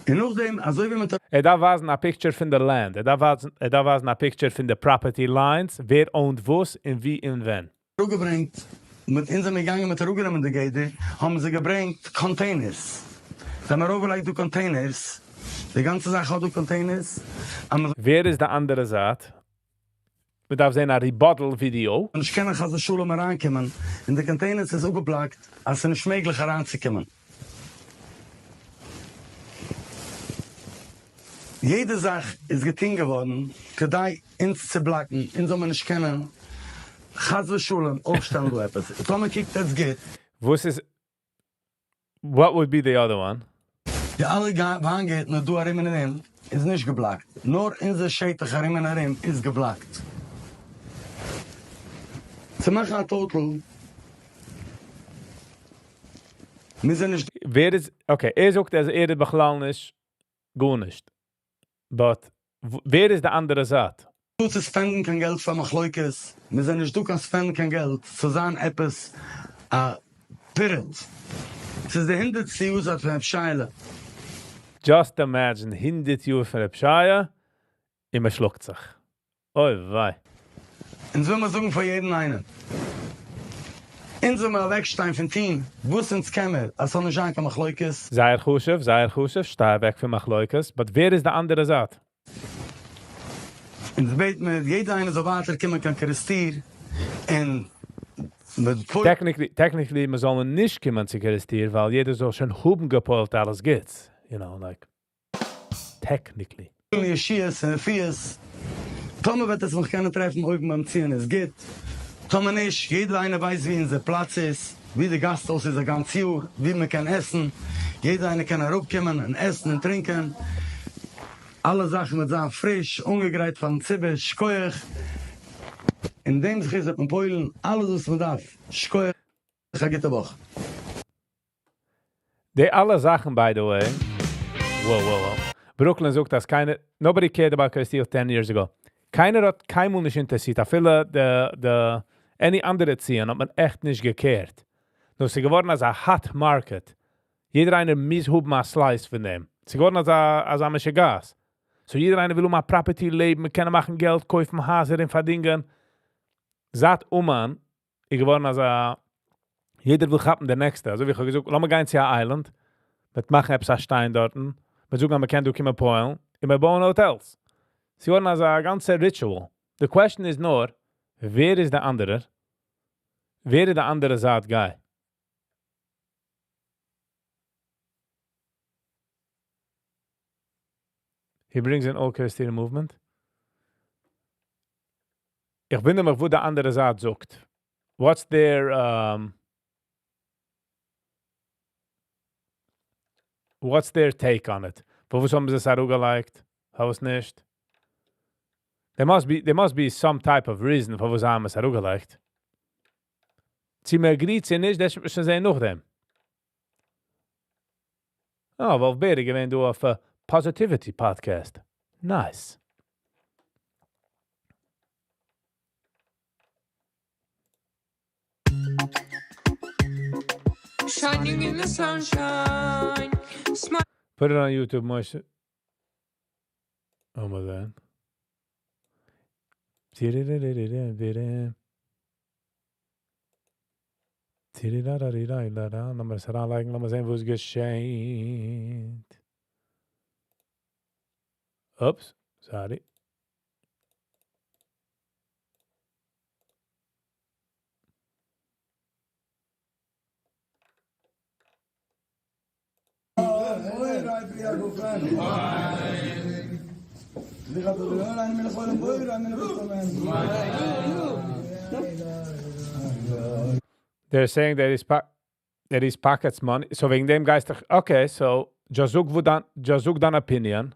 און נאכדעם אזוי ווי מ'האט. ער דארף ווייזן א picture פון די land, ער דארף ווייזן ער דארף ווייזן א picture פון די property lines, ווער own ט וואס און ווי און ווען. אראפגעברענגט, מיט אונז זעמיר געגאנגען מ'האט אראפגענומען די גדר, האבן זיי געברענגט containers, זיי האבן ארויפגעלייגט דא containers, די גאנצע זאך האט דא containers, אז מ'זאל. ווער איז די אנדערע זייט? מ'דארף זען א rebuttal video. נישט קענען חס ושלום אריינקומען, און די containers איז אפגעבלאקט אז ס'איז נישט מעגליך אריינצוקומען. יעדע זאך איז געטון געווארן כדי אונז צו בלאקן, אונז זאל מען נישט קענען חס ושלום אויפשטעלן דא עפעס, טאמער קוקט עטס גוט. וואס איז what would be the other one? די אלע וויינגערטנער דא ארום און ארום איז נישט געבלאקט, נאר אונזער שטח ארום און ארום איז געבלאקט. צו מאכן א total מוז ער נישט. ווער איז, okay, ער זאגט אז ער איז בכלל נישט גארנישט, but ווער איז די אנדערע זייט? דא צו spend ן קיין געלט פאר מחלוקת, מיר זענען נישט דא קיין spend ן קיין געלט צו זיין עפעס א פירוט, ס'איז די הונדערטסטע יארצייט פון רב שייעלע. Just imagine 100 יאר פון רב שייע און מען שלאגט זיך. אוי וויי. אונז וויל מיר זאגן פאר יעדן איינעם, אונז וויל מיר אוועקשטיין פון טון וואס אונז קען מיר אז ס'זאל נישט זיין קיין מחלוקת. זייער חשוב, זייער חשוב, שטיי אוועק פון מחלוקת, but ווער איז די אנדערע זייט? אונז בעט מיר יעדער איינער זאל ווייטער קומען קיין קערעסטיר און מיט פוי. Technically, technically, מען זאל נישט קומען צו קערעסטיר, ווייל יעדער זאל שוין האבן געפועלט אלעס גוטס, you know, like, technically. ישועות און רפואות, טאמער וועט עס מיך קענען טרעפן אויבן ביים ציון איז גוט, טאמער נישט, יעדער איינער ווייסט ווי אונזער פלאץ איז, ווי די גאסט הויז איז א גאנץ יאר, ווי מען קען עסן, יעדער איינער קען אראפקומען און עסן און טרינקען, אלע זאכן וועט זיין פריש אנגעגרייט פארן ציבור, שכוח, אין דעם זכות וועט מען פועל'ן אלעס וואס מען דארף, שכוח, א גוטע וואך. די אלע זאכן by the way, wow wow wow, ברוקלין זאגט אז קיינער, nobody cared about קערעסטיר 10 years ago. קיינער האט קיינמאל נישט אינטערעסירט, אפילו די די any אנדערע ציון האט מען עכט נישט געקערט. נאר ס'איז געווארן אזא hot market. יעדער איינער מוז האבן א slice פון דעם. ס'איז געווארן אזא אזא משוגעת. So יעדער איינער וויל האבן א property לעבן, מען קען מאכן געלט, קויפן הייזער און פארדינגען. זייט אומאן איז געווארן אזא. יעדער וויל כאפן די נעקסטע. אזוי ווי איך האב געזאגט, לאמיר גיין צו א island, מ'וועט מאכן עפעס א שטיין דארטן, מ'וועט זאגן אז מ'קען דא קומען פועל'ן, און מיר בויען hotels. ס'איז געווארן אזא גאנצע ritual. די question איז נאר, ווער איז די אנדערער? ווער איז די אנדערע זייט guy? He brings in all Kerestir movement. איך וואונדער מיך וואס די אנדערע זייט זאגט. What's their um, What's their take on it? פארוואס האבן זיי עס אראפגעלייגט? פארוואס נישט? There must be, there must be some type of reason פארוואס זיי האבן עס אראפגעלייגט. צו מען agree ט צו נישט, דאס וועט מען שוין זען נאכדעם. אה, וואלף בער איז געווען דא אויף Positivity podcast. Nice. Shining in the sunshine. Put it on YouTube, Moshe. לאמיר זען. לאמיר עס אריינלייגן, לאמיר זען, וואס געשעט. Oops, sorry. They're saying that he's, that he's pockets money. So וועגן דעם גייסטו, okay, so, just זאג, וואו דיין, just זאג דיין opinion.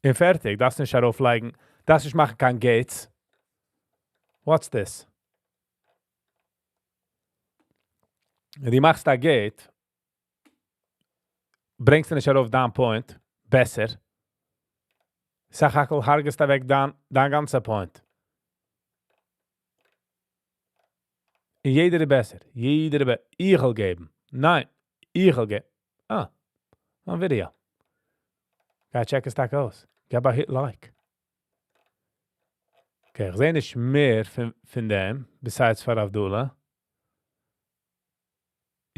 און פערטיג, דארפסט נישט ארויפלייגן, דארפסט נישט מאכן קיין gates. What's this? דו מאכסט א gate, ברענגסטו נישט ארויף דיין point, בעסער. סך הכל הרג'סט אוועק דיין, דיין גאנצע point. און יעדער איז בעסער. יעדער איז בעסער. איך וועל געבן. ניין, איך וועל געבן. אה, א video. גיי check עס טאקע אויס. געב א hit like. Okay, איך זע נישט מער פון, פון דעם, besides פאר Abdullah.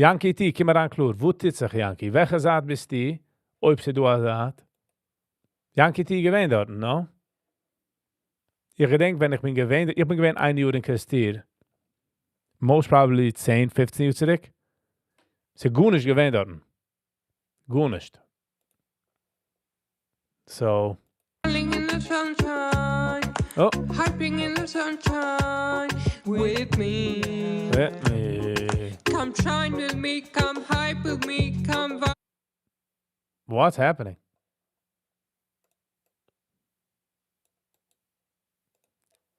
Yankee T, קום אריין קלאר. וואו טוט זיך, Yankee? וועלכע זייט ביסטו? אויב ס'איז דא א זייט. Yankee T געווען דארט, no? איך געדענק, ווען איך בין געווען, איך בין געווען איין יאר אין Kerestir. Most probably 10, 15 יאר צוריק. ס'איז גארנישט געווען דארט. גארנישט. So. in the sunshine. Oh. Hyping in the sunshine with me. With me. Come shine with me, come hype with me, come vibe. What's happening?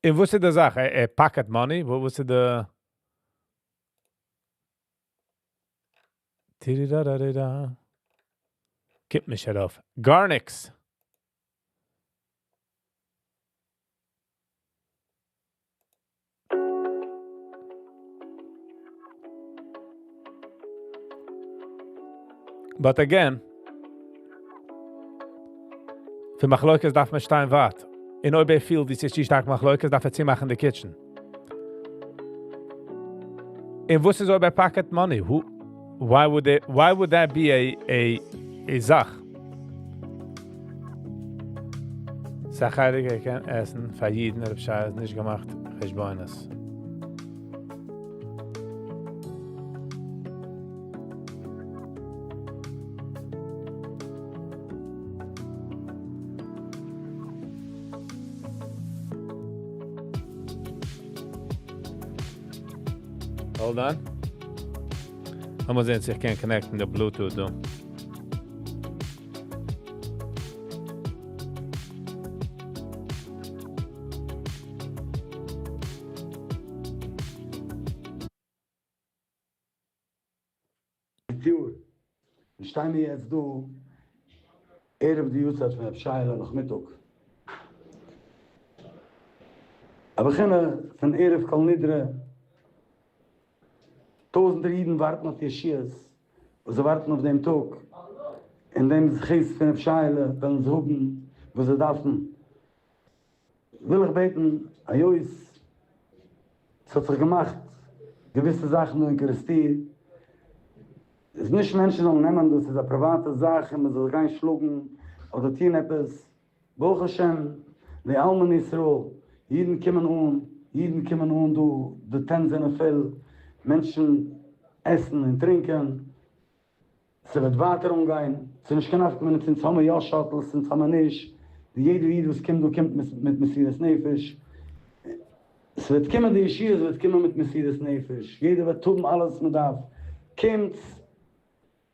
און וואס איז די זאך? א pocket money? וואס איז די... Tididadadida. קומט נישט ארויף. גארניקס. But again, פון מחלוקת דארף מען שטיין ווייט. און אויב ער פילט, ווי ס'איז צו שטארק מחלוקת, דארף ער צומאכן די kitchen. און וואס איז אויב ער pocket money? Who, why would it, why would that be a, a, a זאך? ס'א קען עסן פאר יעדן, רב שי האט נישט געמאכט חשבונות. Hold on. לאמיר זען, צו איך קען connect ן די Bluetooth דא. יאר. מיר שטייען מיר יעצט דא ערב די יארצייט פון רבי שייעלע נאכמיטאג. א בחינה פון ערב כל נדרי. טויזנטער אידן ווארטן אויף ישועות, וואס זיי ווארטן אויף דעם טאג, אין דעם זכות פון רבי שייעלע וועלן זיי האבן וואס זיי דארפן. וויל איך בעטן, היות ס'האט זיך געמאכט געוויסע זאכן דא אין קערעסטיר, איז נישט מענטשן זאלן נעמען דאס איז א פריוואטע זאך און מען זאל זיך גיין שלאגן אדער טון עפעס, ברוך השם די אלמני ישראל אידן קומען אן, אידן קומען אן דא, די טענטס זענען פול, מענטשן עסן און טרינקען, ס'וועט ווייטער אנגיין, ס'איז נישט קיין נפקא מינה צו אונז האמיר יא שאטלס צו אונז האמיר נישט, די יעדער איד וואס קומט דא קומט מיט מסירות נפש, ס'וועט קומען די ישועות וועט קומען מיט מסירות נפש, יעדער וועט האבן אלעס וואס מ'דארף, קומטס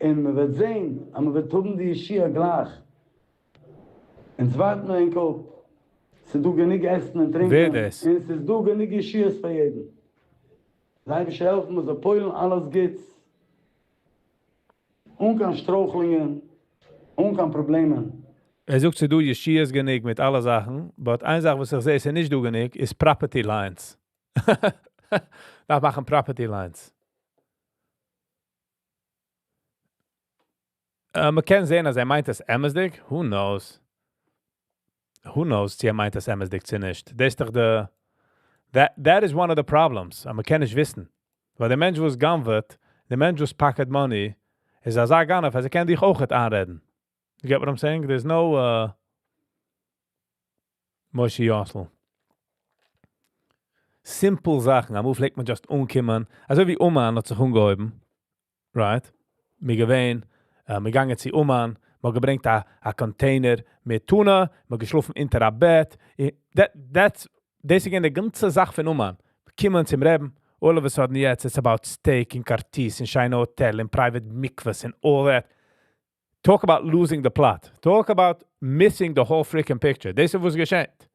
און מ'וועט זען אז מ'וועט האבן די ישועה גלייך, אונז ווארט מיר ענק אפ, ס'איז דא גענוג עסן און ווער טרינקען, דאס? און ס'איז דא גענוג ישועות פאר יעדן, די אייבערשטער העלפן מ'זאל פועל'ן אלעס גוטס. אן קיין שטרויכלונגען, אן קיין פראבלעמען. ער זאגט ס'איז דא ישועות גענוג מיט אלע זאכן, but איין זאך וואס איך זעה ס'איז נישט דא גענוג איז property lines. דארף מאכן property lines. מ'קען זען אז ער מיינט עס אמת'דיג, who knows? Who knows צו ער מיינט עס אמת'דיג צו נישט. דאס איז דאך די, that that is one of the problems, אז מ'קען נישט וויסן. ווייל דער מענטש וואס גנב'עט, דער מענטש וואס pocket money, איז אזא גנב אז ער קען דיך אויכעט איינרעדן. You get what I'm saying? There's no משה יאסל. Simple זאכן, אמאל פלעגט מען just אנקומען, אזוי ווי אומאן האט זיך אנגעהויבן, right? מיר געווען, מיר געגאנגען צו אומאן, מ'האט געברענגט א א container מיט tuna, מ'האט געשלאפן אונטער א בעט, that's, דאס איז געווען די גאנצע זאך פון אומאן, קומען צום רעבן, all of a sudden יעצט it's about steak און כרטיס און שיינע האטעל און private מקווה'ס און all that. Talk about losing the plot. Talk about missing the whole freaking picture. דאס איז וואס געשעט.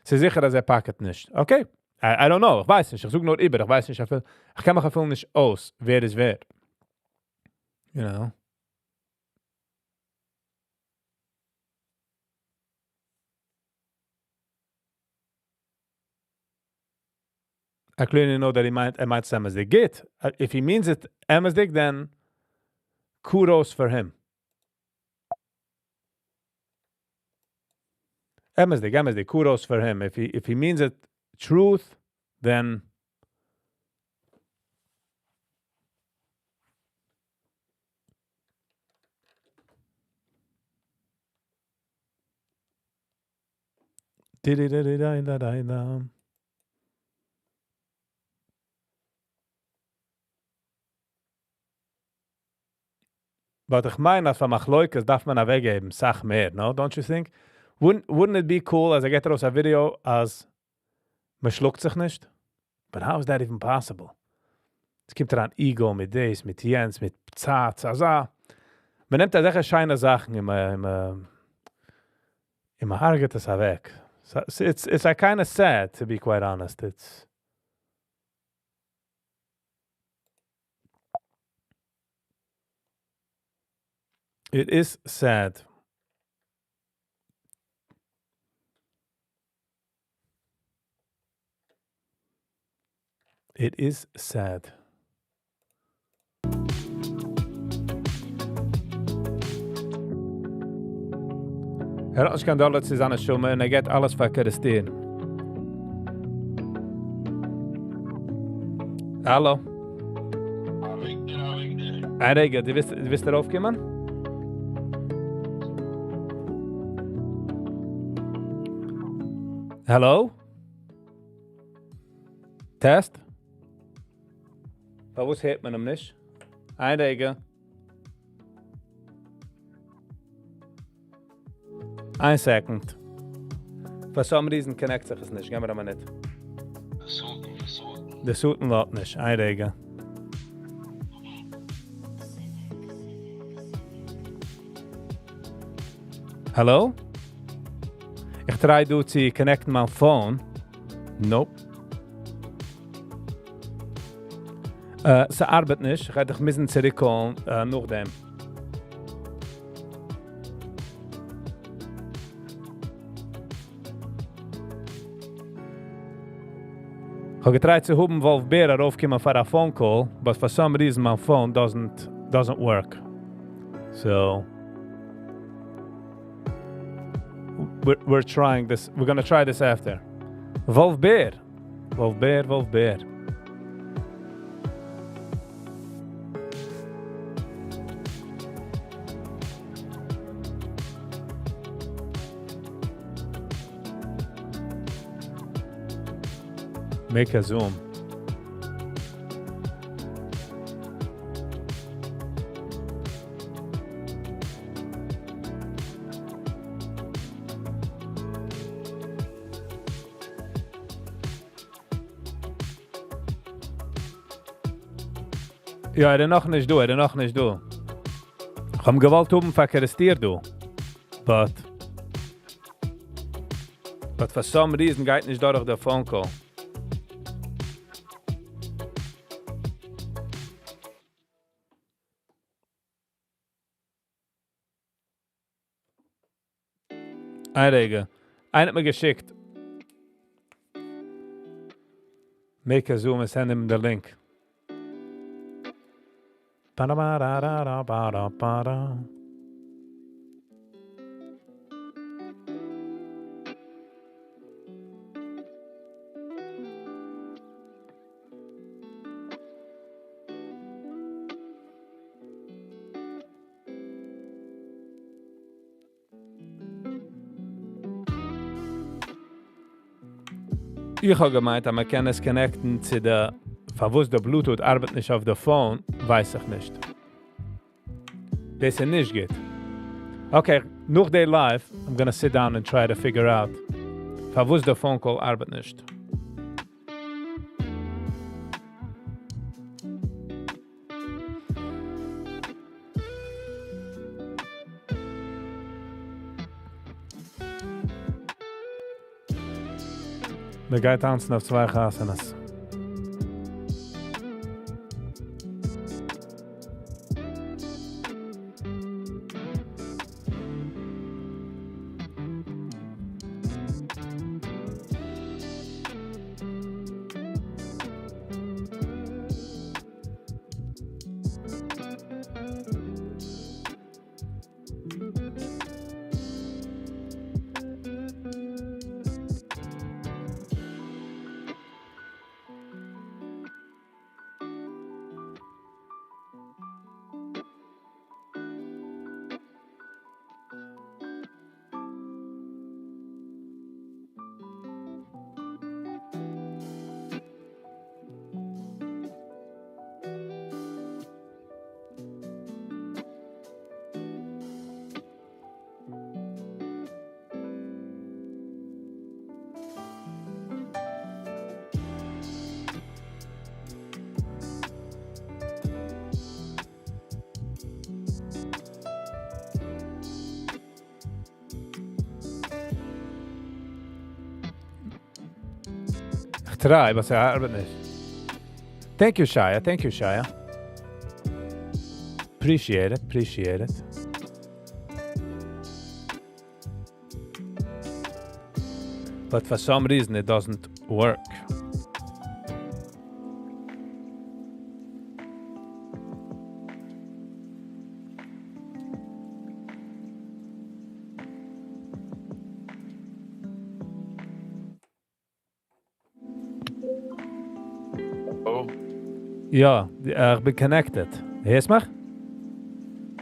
ס'איז זיכער אז ער pocket נישט. Okay. I don't know. איך ווייס נישט. איך זאג נאר איבער. איך ווייס נישט אפילו. איך קען מיך אפילו נישט אויס ווער איז ווער. You know. I clearly know that he מיינט, ער מיינט עס אמת'דיג גוט. If he means it אמת'דיג then kudos for him. אמת'דיג, אמת'דיג, kudos for him. If he, if he means it truth, then But איך מיין אז פאר מחלוקת דארף מען אוועקגעבן סאך מער, no? Don't you think? Wouldn't it be cool אז ער געט ארויס א ווידעא אז מען שלאגט זיך נישט? But how is that even possible? עס קומט אריין ego מיט דאס, מיט יענץ, מיט צייט, אזא. מען נעמט אזעלכע שיינע זאכן און מען און מען הרג'עט עס אוועק. It's it's kind of sad to be quite honest. It's It is sad. It is sad. ער האט נישט קיין דאלער צו זיין נשמה און ער געבט אלעס פאר קערעסטיר. האלא. א רגע, דו ווילסט, דו ווילסט ארויפקומען? Hello? Test? פארוואס הערט מען אים נישט? איין רגע. איין second. For some reason connect זיך עס נישט. געב מיר א מינוט. די סוטן לאזט נישט. איין רגע. Hello? איך try דא צו connect ן מיין phone. Nope. ס'ארבעט נישט. איך גיי דיך מוזן צוריק call ן נאכדעם. כ'האב גע try ט צו האבן וואלף בער ארויפקומען פאר א phone call, but for some reason מיין phone doesn't doesn't work. So we're trying this, we're gonna try this after. וואלף בער! וואלף בער, וואלף בער. Make a zoom. יא, ער איז נאכנישט דא, ער איז נאכנישט דא. איך האב אים געוואלט האבן פאר קערעסטיר דא. But but for some reason גייט נישט דורך דער phone call. איין רגע. איינער האט מיר געשיקט. Make a Zoom and send him the link. איך האב געמיינט אז מען קען עס connect ן צו די, פארוואס די Bluetooth ארבעט נישט אויף די phone, ווייס איך נישט. דאס איז נישט גוט. Okay, נאך די live, I'm gonna sit down and try to figure out פארוואס די phone call ארבעט נישט. מען גייט טאנצן אויף צוויי חתונות. איך try, אבער ס'ארבעט נישט. Thank you, Shaya. Thank you, Shaya. Appreciate it. Appreciate it. But for some reason it doesn't work. Oh. יא, איך בין connected. הערסט מיך?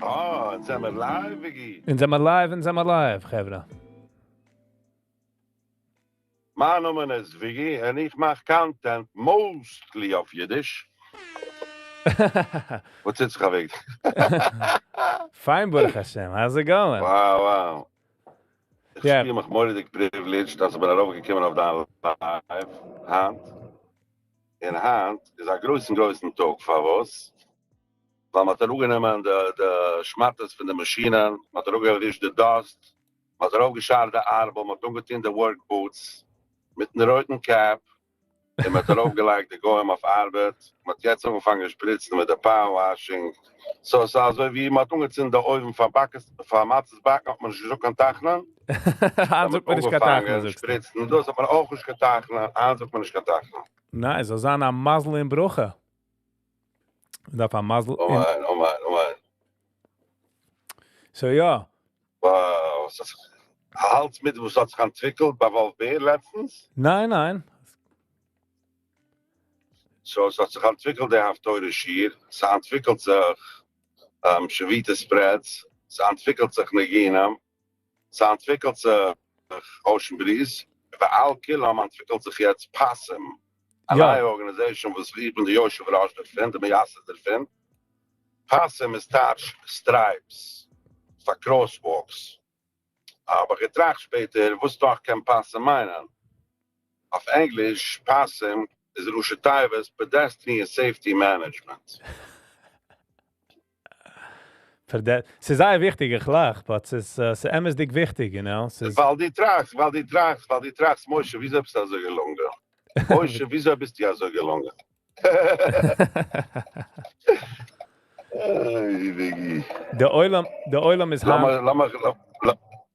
אה, אונז זעמיר live, Viggy. אונז זעמיר live, אונז זעמיר live, חברה. מיין נאמען איז Viggy און איך מאך content mostly אויף אידיש. וואס טוט זיך, אביג? פיין, ברוך השם. How's it going? Wow, wow. איך שפיר מיך מורא'דיג privileged, אז איך בין ארויפגעקומען אויף דיין live היינט. און היינט איז א גרויסן גרויסן טאג. פארוואס? ווייל מ'האט אראפגענומען די די שמאטעס פון די מאשינען, מ'האט אראפגעווישט די dust, מ'האט ארויפגעשארט די ארבל, מ'האט אנגעטון די work boots מיטן רויטן cap, און מ'האט ארויפגעלייגט די גוים אויף ארבעט, מ'האט יעצט אנגעפאנגען שפריצן מיט די power washing, so ס'איז אזוי ווי מ'האט אנגעצינדן די אויוון פאר באקעס, פאר מצות באקן האט מען נישט געזאגט קיין תחנון, היינט זאגט מען נישט קיין תחנון זאגסטו. שפריצן, דאס האט מען אויך נישט קיין תחנון, היינט זאגט מען נישט קיין תחנון. ניין, זאל זיין א מזל און ברכה. מ'דארף א מזל און. אמן, אמן, אמן. So יא. Wow, האלטסט מיט וואס האט זיך אנטוויקלט ביי וואלף בער לעצטנס? ניין, ניין. So ס'האט זיך אנטוויקלט די הפטורה שיר, ס'אנטוויקלט זיך שביתה spreads, ס'אנטוויקלט זיך ניגונים, ס'אנטוויקלט זיך Ocean Breeze, ועל כולם אנטוויקלט זיך יעצט פסים, א נייע organization וואס איך בין די יושב ראש דערפון, די מייסד דערפון. פסים איז טייטש stripes פאר crosswalks. האב איך געטראכט שפעטער וואס נאך קען פסים מיינען. אויף ענגליש פסים איז ראשי תיבות Pedestrian Safety Management. פאר די, ס'איז זייער וויכטיג, איך לאך, but ס'איז ס'איז אמת'דיג וויכטיג, you know, ס'איז. ווייל דו טראכסט, ווייל דו טראכסט, ווייל דו טראכסט, משה וויאזוי ביסטו אזוי געלונגען? משה וויאזוי ביסטו אזוי געלונגען? איי וויגי. די עולם, די עולם איז היינט. לאמיר, לאמיר,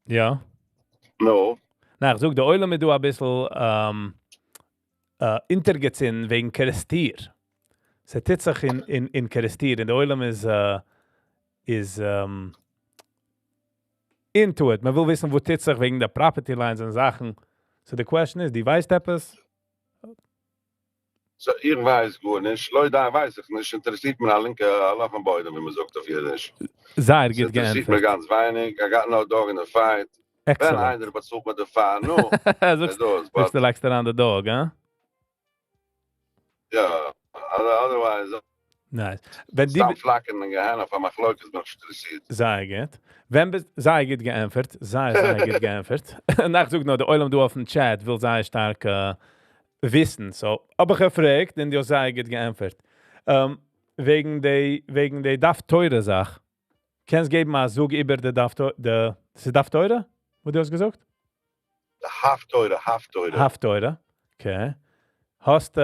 יא? נו? ניין, איך זאג די עולם איז דא אביסל אונטערגעצינדן וועגן קערעסטיר. ס'טוט זיך אין אין קערעסטיר און די עולם איז איז into it. מ'וויל וויסן וואס טוט זיך וועגן די property lines און זאכן. So די question איז, דו ווייסט עפעס? So איך ווייס גארנישט, לא די ווייס איך נישט, אינטערעסירט מיר א לינקע א לאך אין בוידעם ווי מ'זאגט אויף אידיש. זייער גוט ס'אינטערעסירט געענטפערט. מיר גאנץ ווייניג, I got no dog in the fight. ווען איינער באצאלט מיר דערפאר, נו, איז דאס, but. זאגסט דו לייגסט אריין די dog, הא? יא, otherwise. Nice. ווען דו. סתם פלאקערן אין גיהנום פאר מחלוקת בין איך נישט אינטערעסירט. זייער גוט. ווען ביסט, זייער גוט געענטפערט. זייער זייער גוט געענטפערט. נאך זאג נאר, די עולם דא אויפן טשעט וויל זייער שטארק וויסן. So, האב איך געפרעגט און דו האסט זייער גוט געענטפערט. וועגן די, וועגן די דף תורה זאך. קענסט געבן א זאג איבער די דף תורה, די, ס'איז דף תורה? וואס דו האסט געזאגט? די הפטורה, הפטורה. הפטורה, okay. האסט,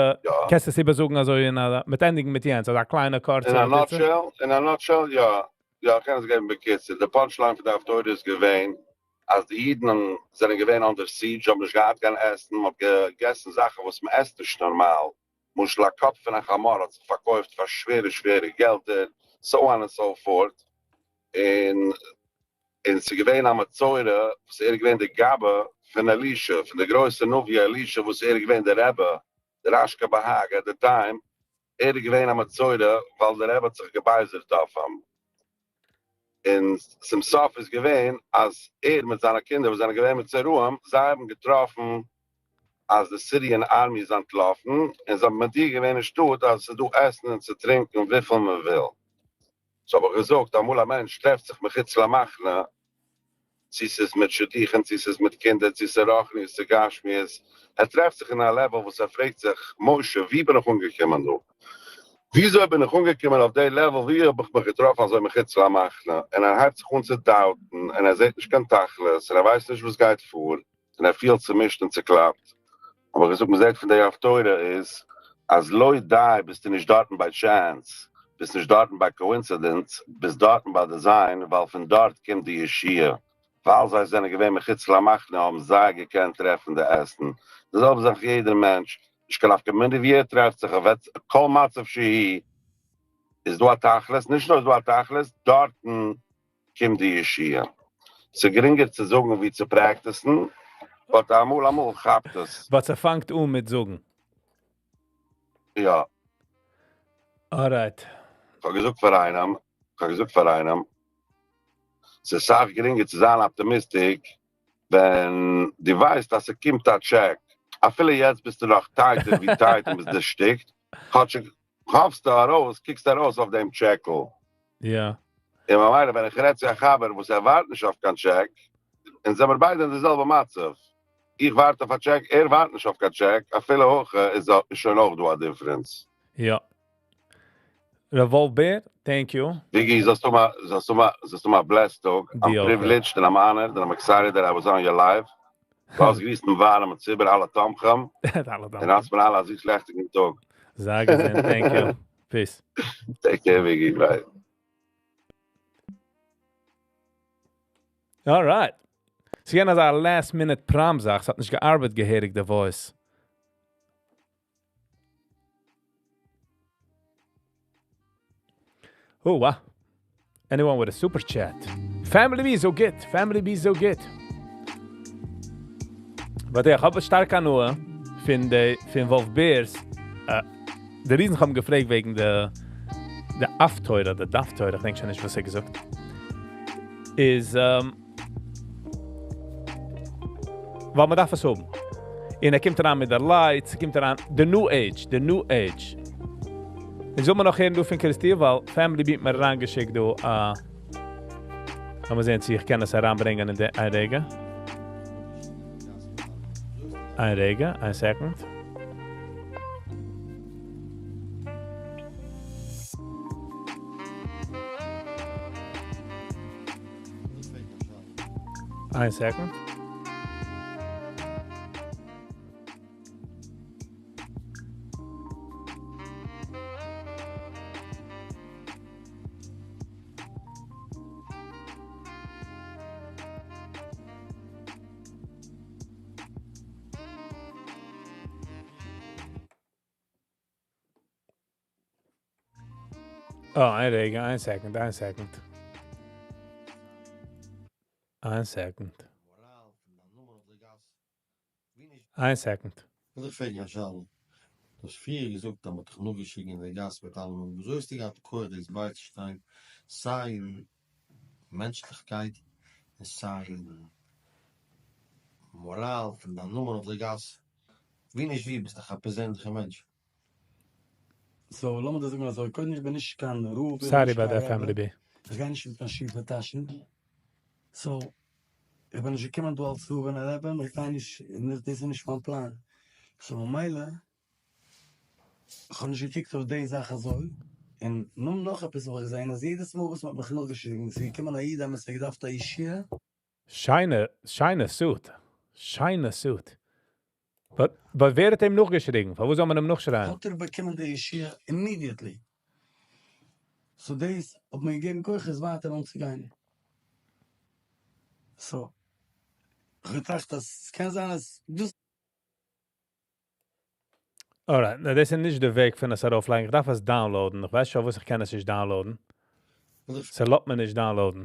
קענסט עס איבערזאגן אזוי אין א, מיט ענדיגן מיט יענץ, אזא קליינע קורצע אין א nutshell, אין א nutshell, יא. יא, איך קען עס געבן בקיצור. די punchline פון די הפטורה איז געווען אז די אידן זענען געווען under siege, האבן נישט געהאט קיין עסן, מען האט געגעסן זאכן וואס מען עסט נישט נארמאל, למשל א קאפ פון א חמור האט זיך פארקויפט פאר שווערע שווערע געלטער, so on and so forth, און און ס'איז געווען א מצורע וואס ער איז געווען די גבאי פון אלישע, פון די גרויסע נביא אלישע וואס ער איז געווען די רבי, די רשכבה"ג at the time, ער איז געווען א מצורע ווייל די רבי האט זיך געבייזערט אויף אים, און צום סוף איז געווען אז ער מיט זיינע קינדער וואס זענען געווען מצורעים, זיי האבן געטראפן אז די Syrian army איז אנטלאפן, און זיי האבן מודיע געווען אין שטאט אז עס איז דא עסן און צו טרינקען וויפיל מען וויל. So האב איך געזאגט, אמאל א מענטש טרעפט זיך מחוץ למחנה, צו ס'איז מיט שידוכים, צו ס'איז מיט קינדער, צו ס'איז רוחניות, צו גשמיות, ער טרעפט זיך אין א level וואס ער פרעגט זיך, משה, ווי בין איך אנגעקומען דא? וויאזוי בין איך אנגעקומען אויף די level, ווי האב איך מיך געטראפן אזוי מחוץ למחנה? און ער הייבט זיך אן צו doubt ן, און ער זעט נישט קיין תכלית, און ער ווייסט נישט וואס גייט פאר, און ער פילט צומישט און צוקלאפט. האב איך געזאגט, מ'זעט פון די הפטורה איז, אז לא די ביסטו נישט דארטן by chance, ביסט נישט דארטן by coincidence, ביסט דארטן by design, ווייל פון דארט קומט די ישועה. ווייל זיי זענען געווען מחוץ למחנה האבן זיי געקענט טרעפן די עסן. די זעלבע זאך יעדער מענטש, נישט קיין נפקא מינה ווי ער טרעפט זיך, אויף כל מצב שהי' איז דא א תכלית, נישט נאר איז דא א תכלית, דארטן קומט די ישועה. ס'איז גרינגער צו זאגן ווי צו practice ן, but אמאל אמאל כאפט עס. But ס'פאנגט אן מיט זאגן. יא. Alright. כ'האב געזאגט פאר איינעם, כ'האב געזאגט פאר איינעם, ס'איז סאך גרינגער צו זיין optimistic ווען דו ווייסט אז ס'קומט א טשעק, אפילו יעצט ביסטו נאך tight ער ווי tight און ביסט דערשטיקט, כאטשיג האפסטו ארויס, קוקסטו ארויס אויף דעם טשעקל. יא. און ממילא ווען איך רעד צו א חבר וואס ער ווארט נישט אויף קיין טשעק, אונז זעמער ביידע אין די זעלבע מצב, איך ווארט אויף א טשעק, ער ווארט נישט אויף קיין טשעק, אפילו הכי איז שוין אויך דא א difference. יא. רעוואלווער, thank you. וויגי, זאלסט האבן א, זאלסט האבן א, זאלסט האבן א blessed טאג, I'm privileged און I'm honored און I'm excited that I was on your live. דו האסט געגריסט דעם ווארעמען ציבור, אלע תומכים, און האטס מיר אלע א זיס לעכטיגן טאג. זיי געזונט, thank you. Peace. Take care וויגי, bye. Alright. ס'איז געווען אזא last minute פראם זאך, ס'האט נישט געארבעט געהעריג די voice. Oh, Anyone with a super chat? Family be so good. Family be so good. But איך האב שטארק הנאה פון די פון וואלף בער'ס. די reason איך האב אים געפרעגט וועגן די די הפטורה אדער דף תורה, איך דענק שוין נישט וואס ער האט געזאגט, איז ווייל מען דארף עס האבן. און ער קומט אריין מיט די lights, ער קומט אריין, די new age, די new age. און זאל מען נאך הערן דא פון קערעסטיר, ווייל Family B האט מיר אריינגעשיקט דא א... לאמיר זען צו איך קען עס אריינברענגען אין די... איין רגע. איין רגע, איין second. איין second. אה, איין רגע, איין second, איין second. איין second. איין second. וויל איך פרעגן א שאלה. דו האסט פריער געזאגט אז מ'האט דיך נאכגעשריגן אין די גאס מיט אלעמען, וויאזוי האסטו געהאט כח דאס בייצושטיין סיי אין מענטשליכקייט און סיי אין מאראל פון דיין נאמען אויף די גאס? ווי נישט ווי ביסט דאך א פערזענליכע מענטש. So לאמיר דיר זאגן אזוי, קודם איך בין נישט קיין רב, איך בין Sorry נישט ביי קיין די רבי, Family B. איך גיי נישט מיט קיין שיפע טאשן, so איך בין נישט געקומען דא אלס רב און א רבי, און איך גיי נישט, דאס איז נישט מיין פלאן, so ממילא איך האב נישט געקוקט אויף די זאך אזוי, און נאך עפעס האב איך געזען, אז יעדעס מאל וואס מען האט מיך נאכגעשריגן, ס'איז געקומען א איד אז מען האט געדארפט א ישועה, שיינע, שיינע suit. שיינע suit. But, but ווער האט אים נאכגעשריגן? פארוואס זאל מען אים נאכשרייען? האט ער באקומען די ישועה immediately. So דאס האט מיר געגעבן כוחות ווייטער אנצוגיין. So, איך האב געטראכט אז ס'קען זיין אז דאס. Alright, נא, דאס איז נישט די וועג פון עס ארויפלייגן. איך דארף עס download ן. איך ווייס שוין וואס איך קען עס נישט download ן. ס'לאזט מיר נישט download ן.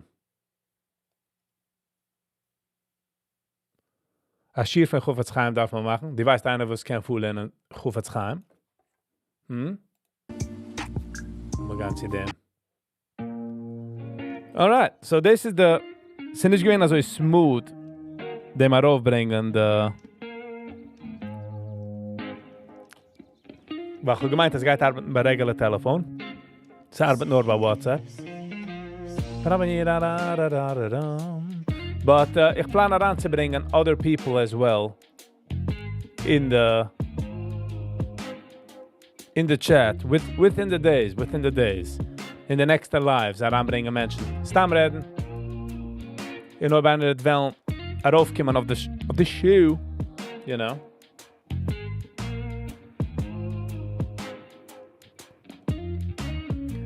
א שיעור פון חפץ חיים דארף מען מאכן. דו ווייסט איינער וואס קען פארלערנען חפץ חיים? הום? מיר גייען צו דעם. Alright, so דאס איז די... ס'איז נישט געווען אזוי smooth, דעם ארויפברענגען די... ווייל איך האב געמיינט, עס גייט ארבעטן ביי regular טעלעפאן. ס'ארבעט נאר ביי WhatsApp. But איך פלאן אריינצוברענגען other people as well in the chat within the days, within the days. In the next lives אריינברענגען מענטשן. סתם רעדן. און אויב איינער וועט וועלן ארויפקומען אויף די show, you know.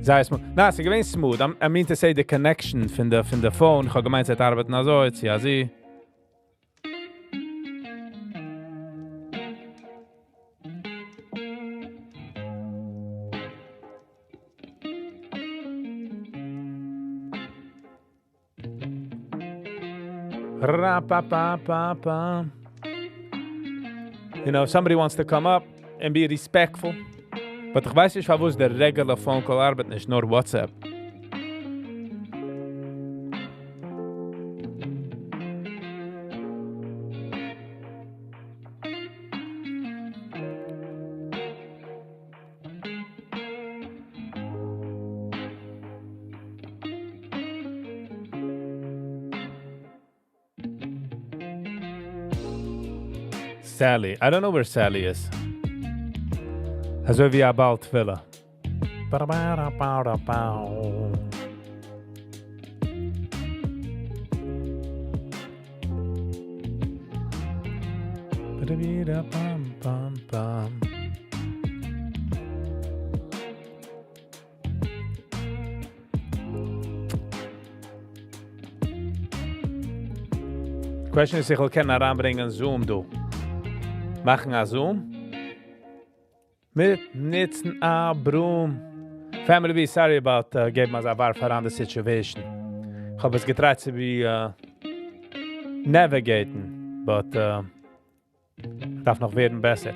זייער smooth. נא, ס'איז געווען smooth. I mean to say the connection פון די phone. איך האב געמיינט, ס'וועט ארבעטן אזוי, צו אזוי. Ra-pa-pa-pa-pa. If somebody wants to come up and be respectful, but איך ווייס נישט פארוואס דער regular phone call ארבעט נישט, נאר WhatsApp. Sally. I don't know where Sally is. אזוי ווי א בעל תפילה. Ba-da-ba-da-ba-da-bow. Ba-da-bee-da-bam-bam-bam. Question איז, איך קען אריינברענגען Zoom דא. מאכן א Zoom? מיט ניצן א broom. Family B, sorry about געבן אזא ווארף אריין די situation. איך האב עס גע try ט צו be navigate ן, but דארף נאך ווערן בעסער.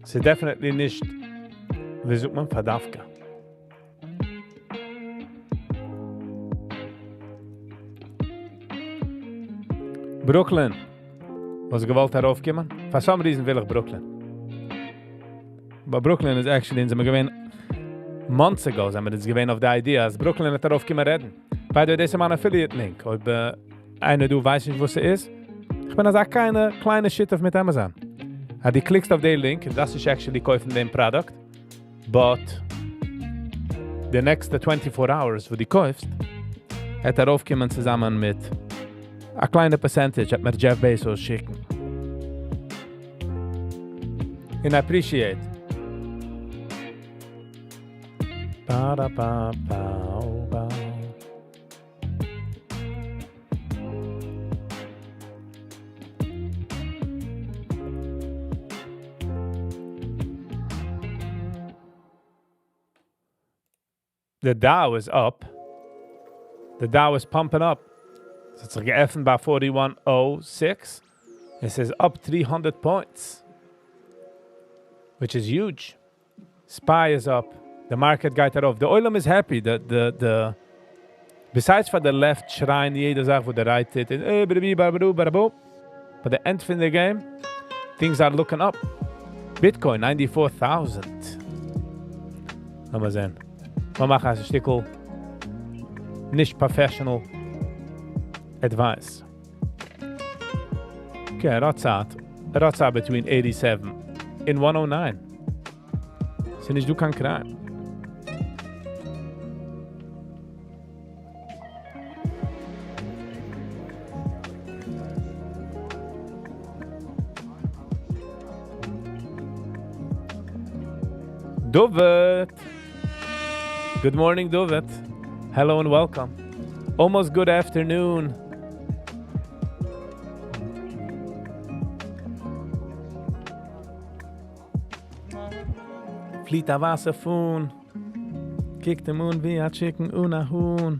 ס'איז definitely נישט, ווי זאגט מען, פאר דווקא. Brooklyn. וואס געוואלט ארויפקומען? For some reason וויל איך Brooklyn. But Brooklyn is actually אונז זעמיר געווען months ago זעמיר אונז געווען אויף די idea אז Brooklyn וועט ארויפקומען רעדן. By the way, דאס איז מיין affiliate link. אויב איינער דא ווייסט נישט וואס ס'איז, איך בין אזא קליינע, קליינע שותף מיט Amazon. אז דו קליקסט אויף די link, דאס איז actually קויפן דעם product, but די נעקסטע 24 hours וואו דו קויפסט, וועט ארויפקומען צוזאמען מיט א קליינע percentage, וועט מיר Jeff Bezos שיקן. And I appreciate. Ba da ba ba ba. The Dow is up. The Dow is pumping up. ס'האט זיך געעפנט ביי 4106. It is up 300 points, which is huge. SPY is up. The market גייט ארויף. The עולם is happy. The besides for the left שרייען יעדע זאך וואס די right טוט, און but the end פון the game, things are looking up. Bitcoin 94,000. לאמיר זען. מיר מאכן א שטיקל נישט professional advice. Okay, ער האט צייט. ער האט צייט between 87 and 109. ס'איז נישט דא קיין crime. David! Good morning, David. Hello and welcome. Almost good afternoon. פליט א וואסער פאן. קוקט אים אן ווי א chicken אן א האן.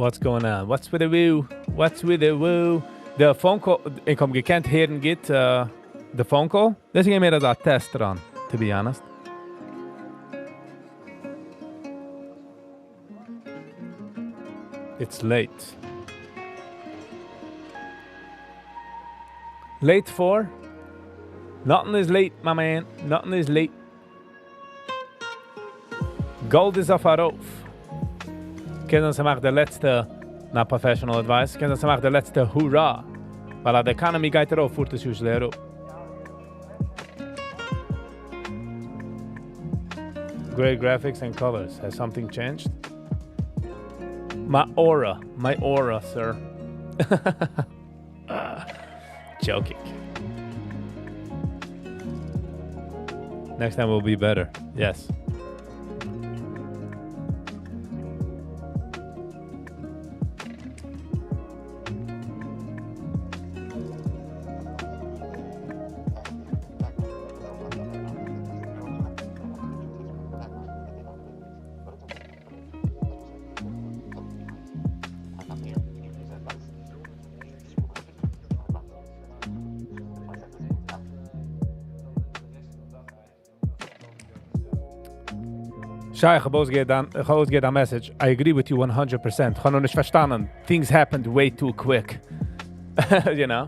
What's going on? What's with the woo? What's with the woo? The phone call, איך האב געקענט הערן גוט the phone call. דאס איז מער אזא test run, to be honest. It's late. Late for? Nothing is late, my man. Nothing is late. Gold איז אויף ארויף. קען זיין ס'מאכט די לעצטע, not professional advice, קען זיין ס'מאכט די לעצטע hurrah. ווייל די economy גייט ארויף, פארט עס usually ארויף. Great graphics and colors. Has something changed? My aura. My aura, sir. Joking. Next time will be better. Yes. Shai, איך האב אויסגעהערט א message. I agree with you 100%. איך האב נאר נישט פארשטאנען. Things happened way too quick. You know?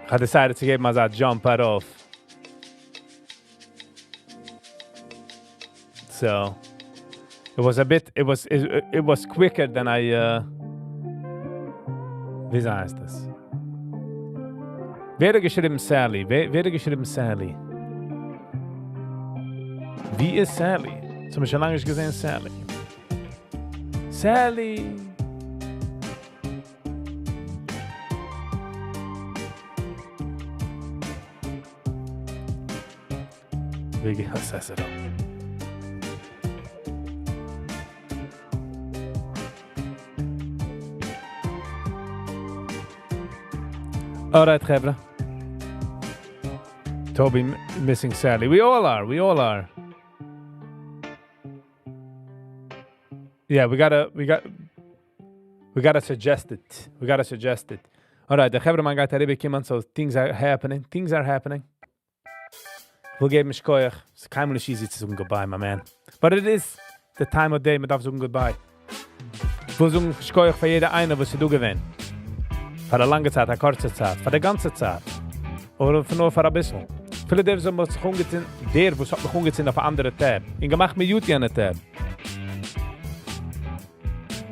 איך האב decided צו געבן אזא jump ארויף. So, it was a bit, it was, it, it was quicker than I, ווי הייסט דאס? ווער האט געשריבן Sally? ווער האט געשריבן Sally? ווי איז Sally? האט מען שוין לאנג נישט געזען Sally. Sally! ווי גייט עס אראפ? Alright, חברה. Toby missing Sally. We all are. We all are. Yeah, we gotta, we got, we gotta suggest it. We gotta suggest it. Alright, דער חברהמאן גייט אריבערקומען, so things are happening. Things are happening. וויל געבן שכוח. ס'איז קיינמאל נישט easy צו זאגן goodbye, my man. But it is the time of day, מ'דארף זאגן goodbye. וויל זאגן שכוח פאר יעדער איינער, וואס איז דא געווען. פאר א לאנגע צייט, א קורצע צייט, פאר די גאנצע צייט. אדער פאר נאר פאר א ביסל. אפילו דער, וואס האט זיך אנגעצינדן, דער, וואס האט מיך אנגעצינדן אויף אן אנדערע tab. און געמאכט mute יענע tab.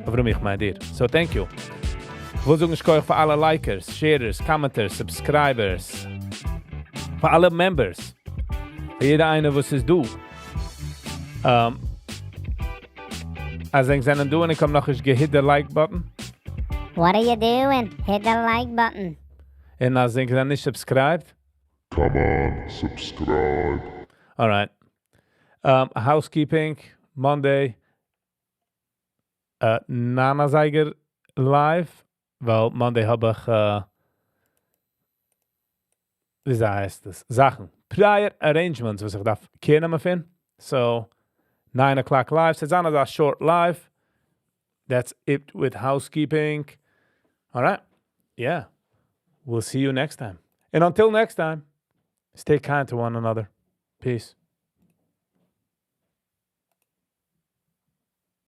אבער איך מיין דיר. So thank you. וויל זאגן שכוח פאר אלע likers, sharers, commenters, subscribers. פאר אלע members. פאר יעדער איינער, וואס איז דא. אז ענק זענען דא און איך האב נאך נישט גע hit the like button. What are you doing? Hit the like button. און אז ענק זענען נישט subscribed. Come on, subscribe. All right. Housekeeping, Monday, ניין אזייגער live, ווייל Monday האב איך, ווי הייסט דאס? זאכן. Prior arrangements, וואס איך דארף care נעמען פון. So, 9 o'clock live. ס'איז א short live. That's it with housekeeping. All right. Yeah. We'll see you next time. And until next time, stay kind to one another. Peace.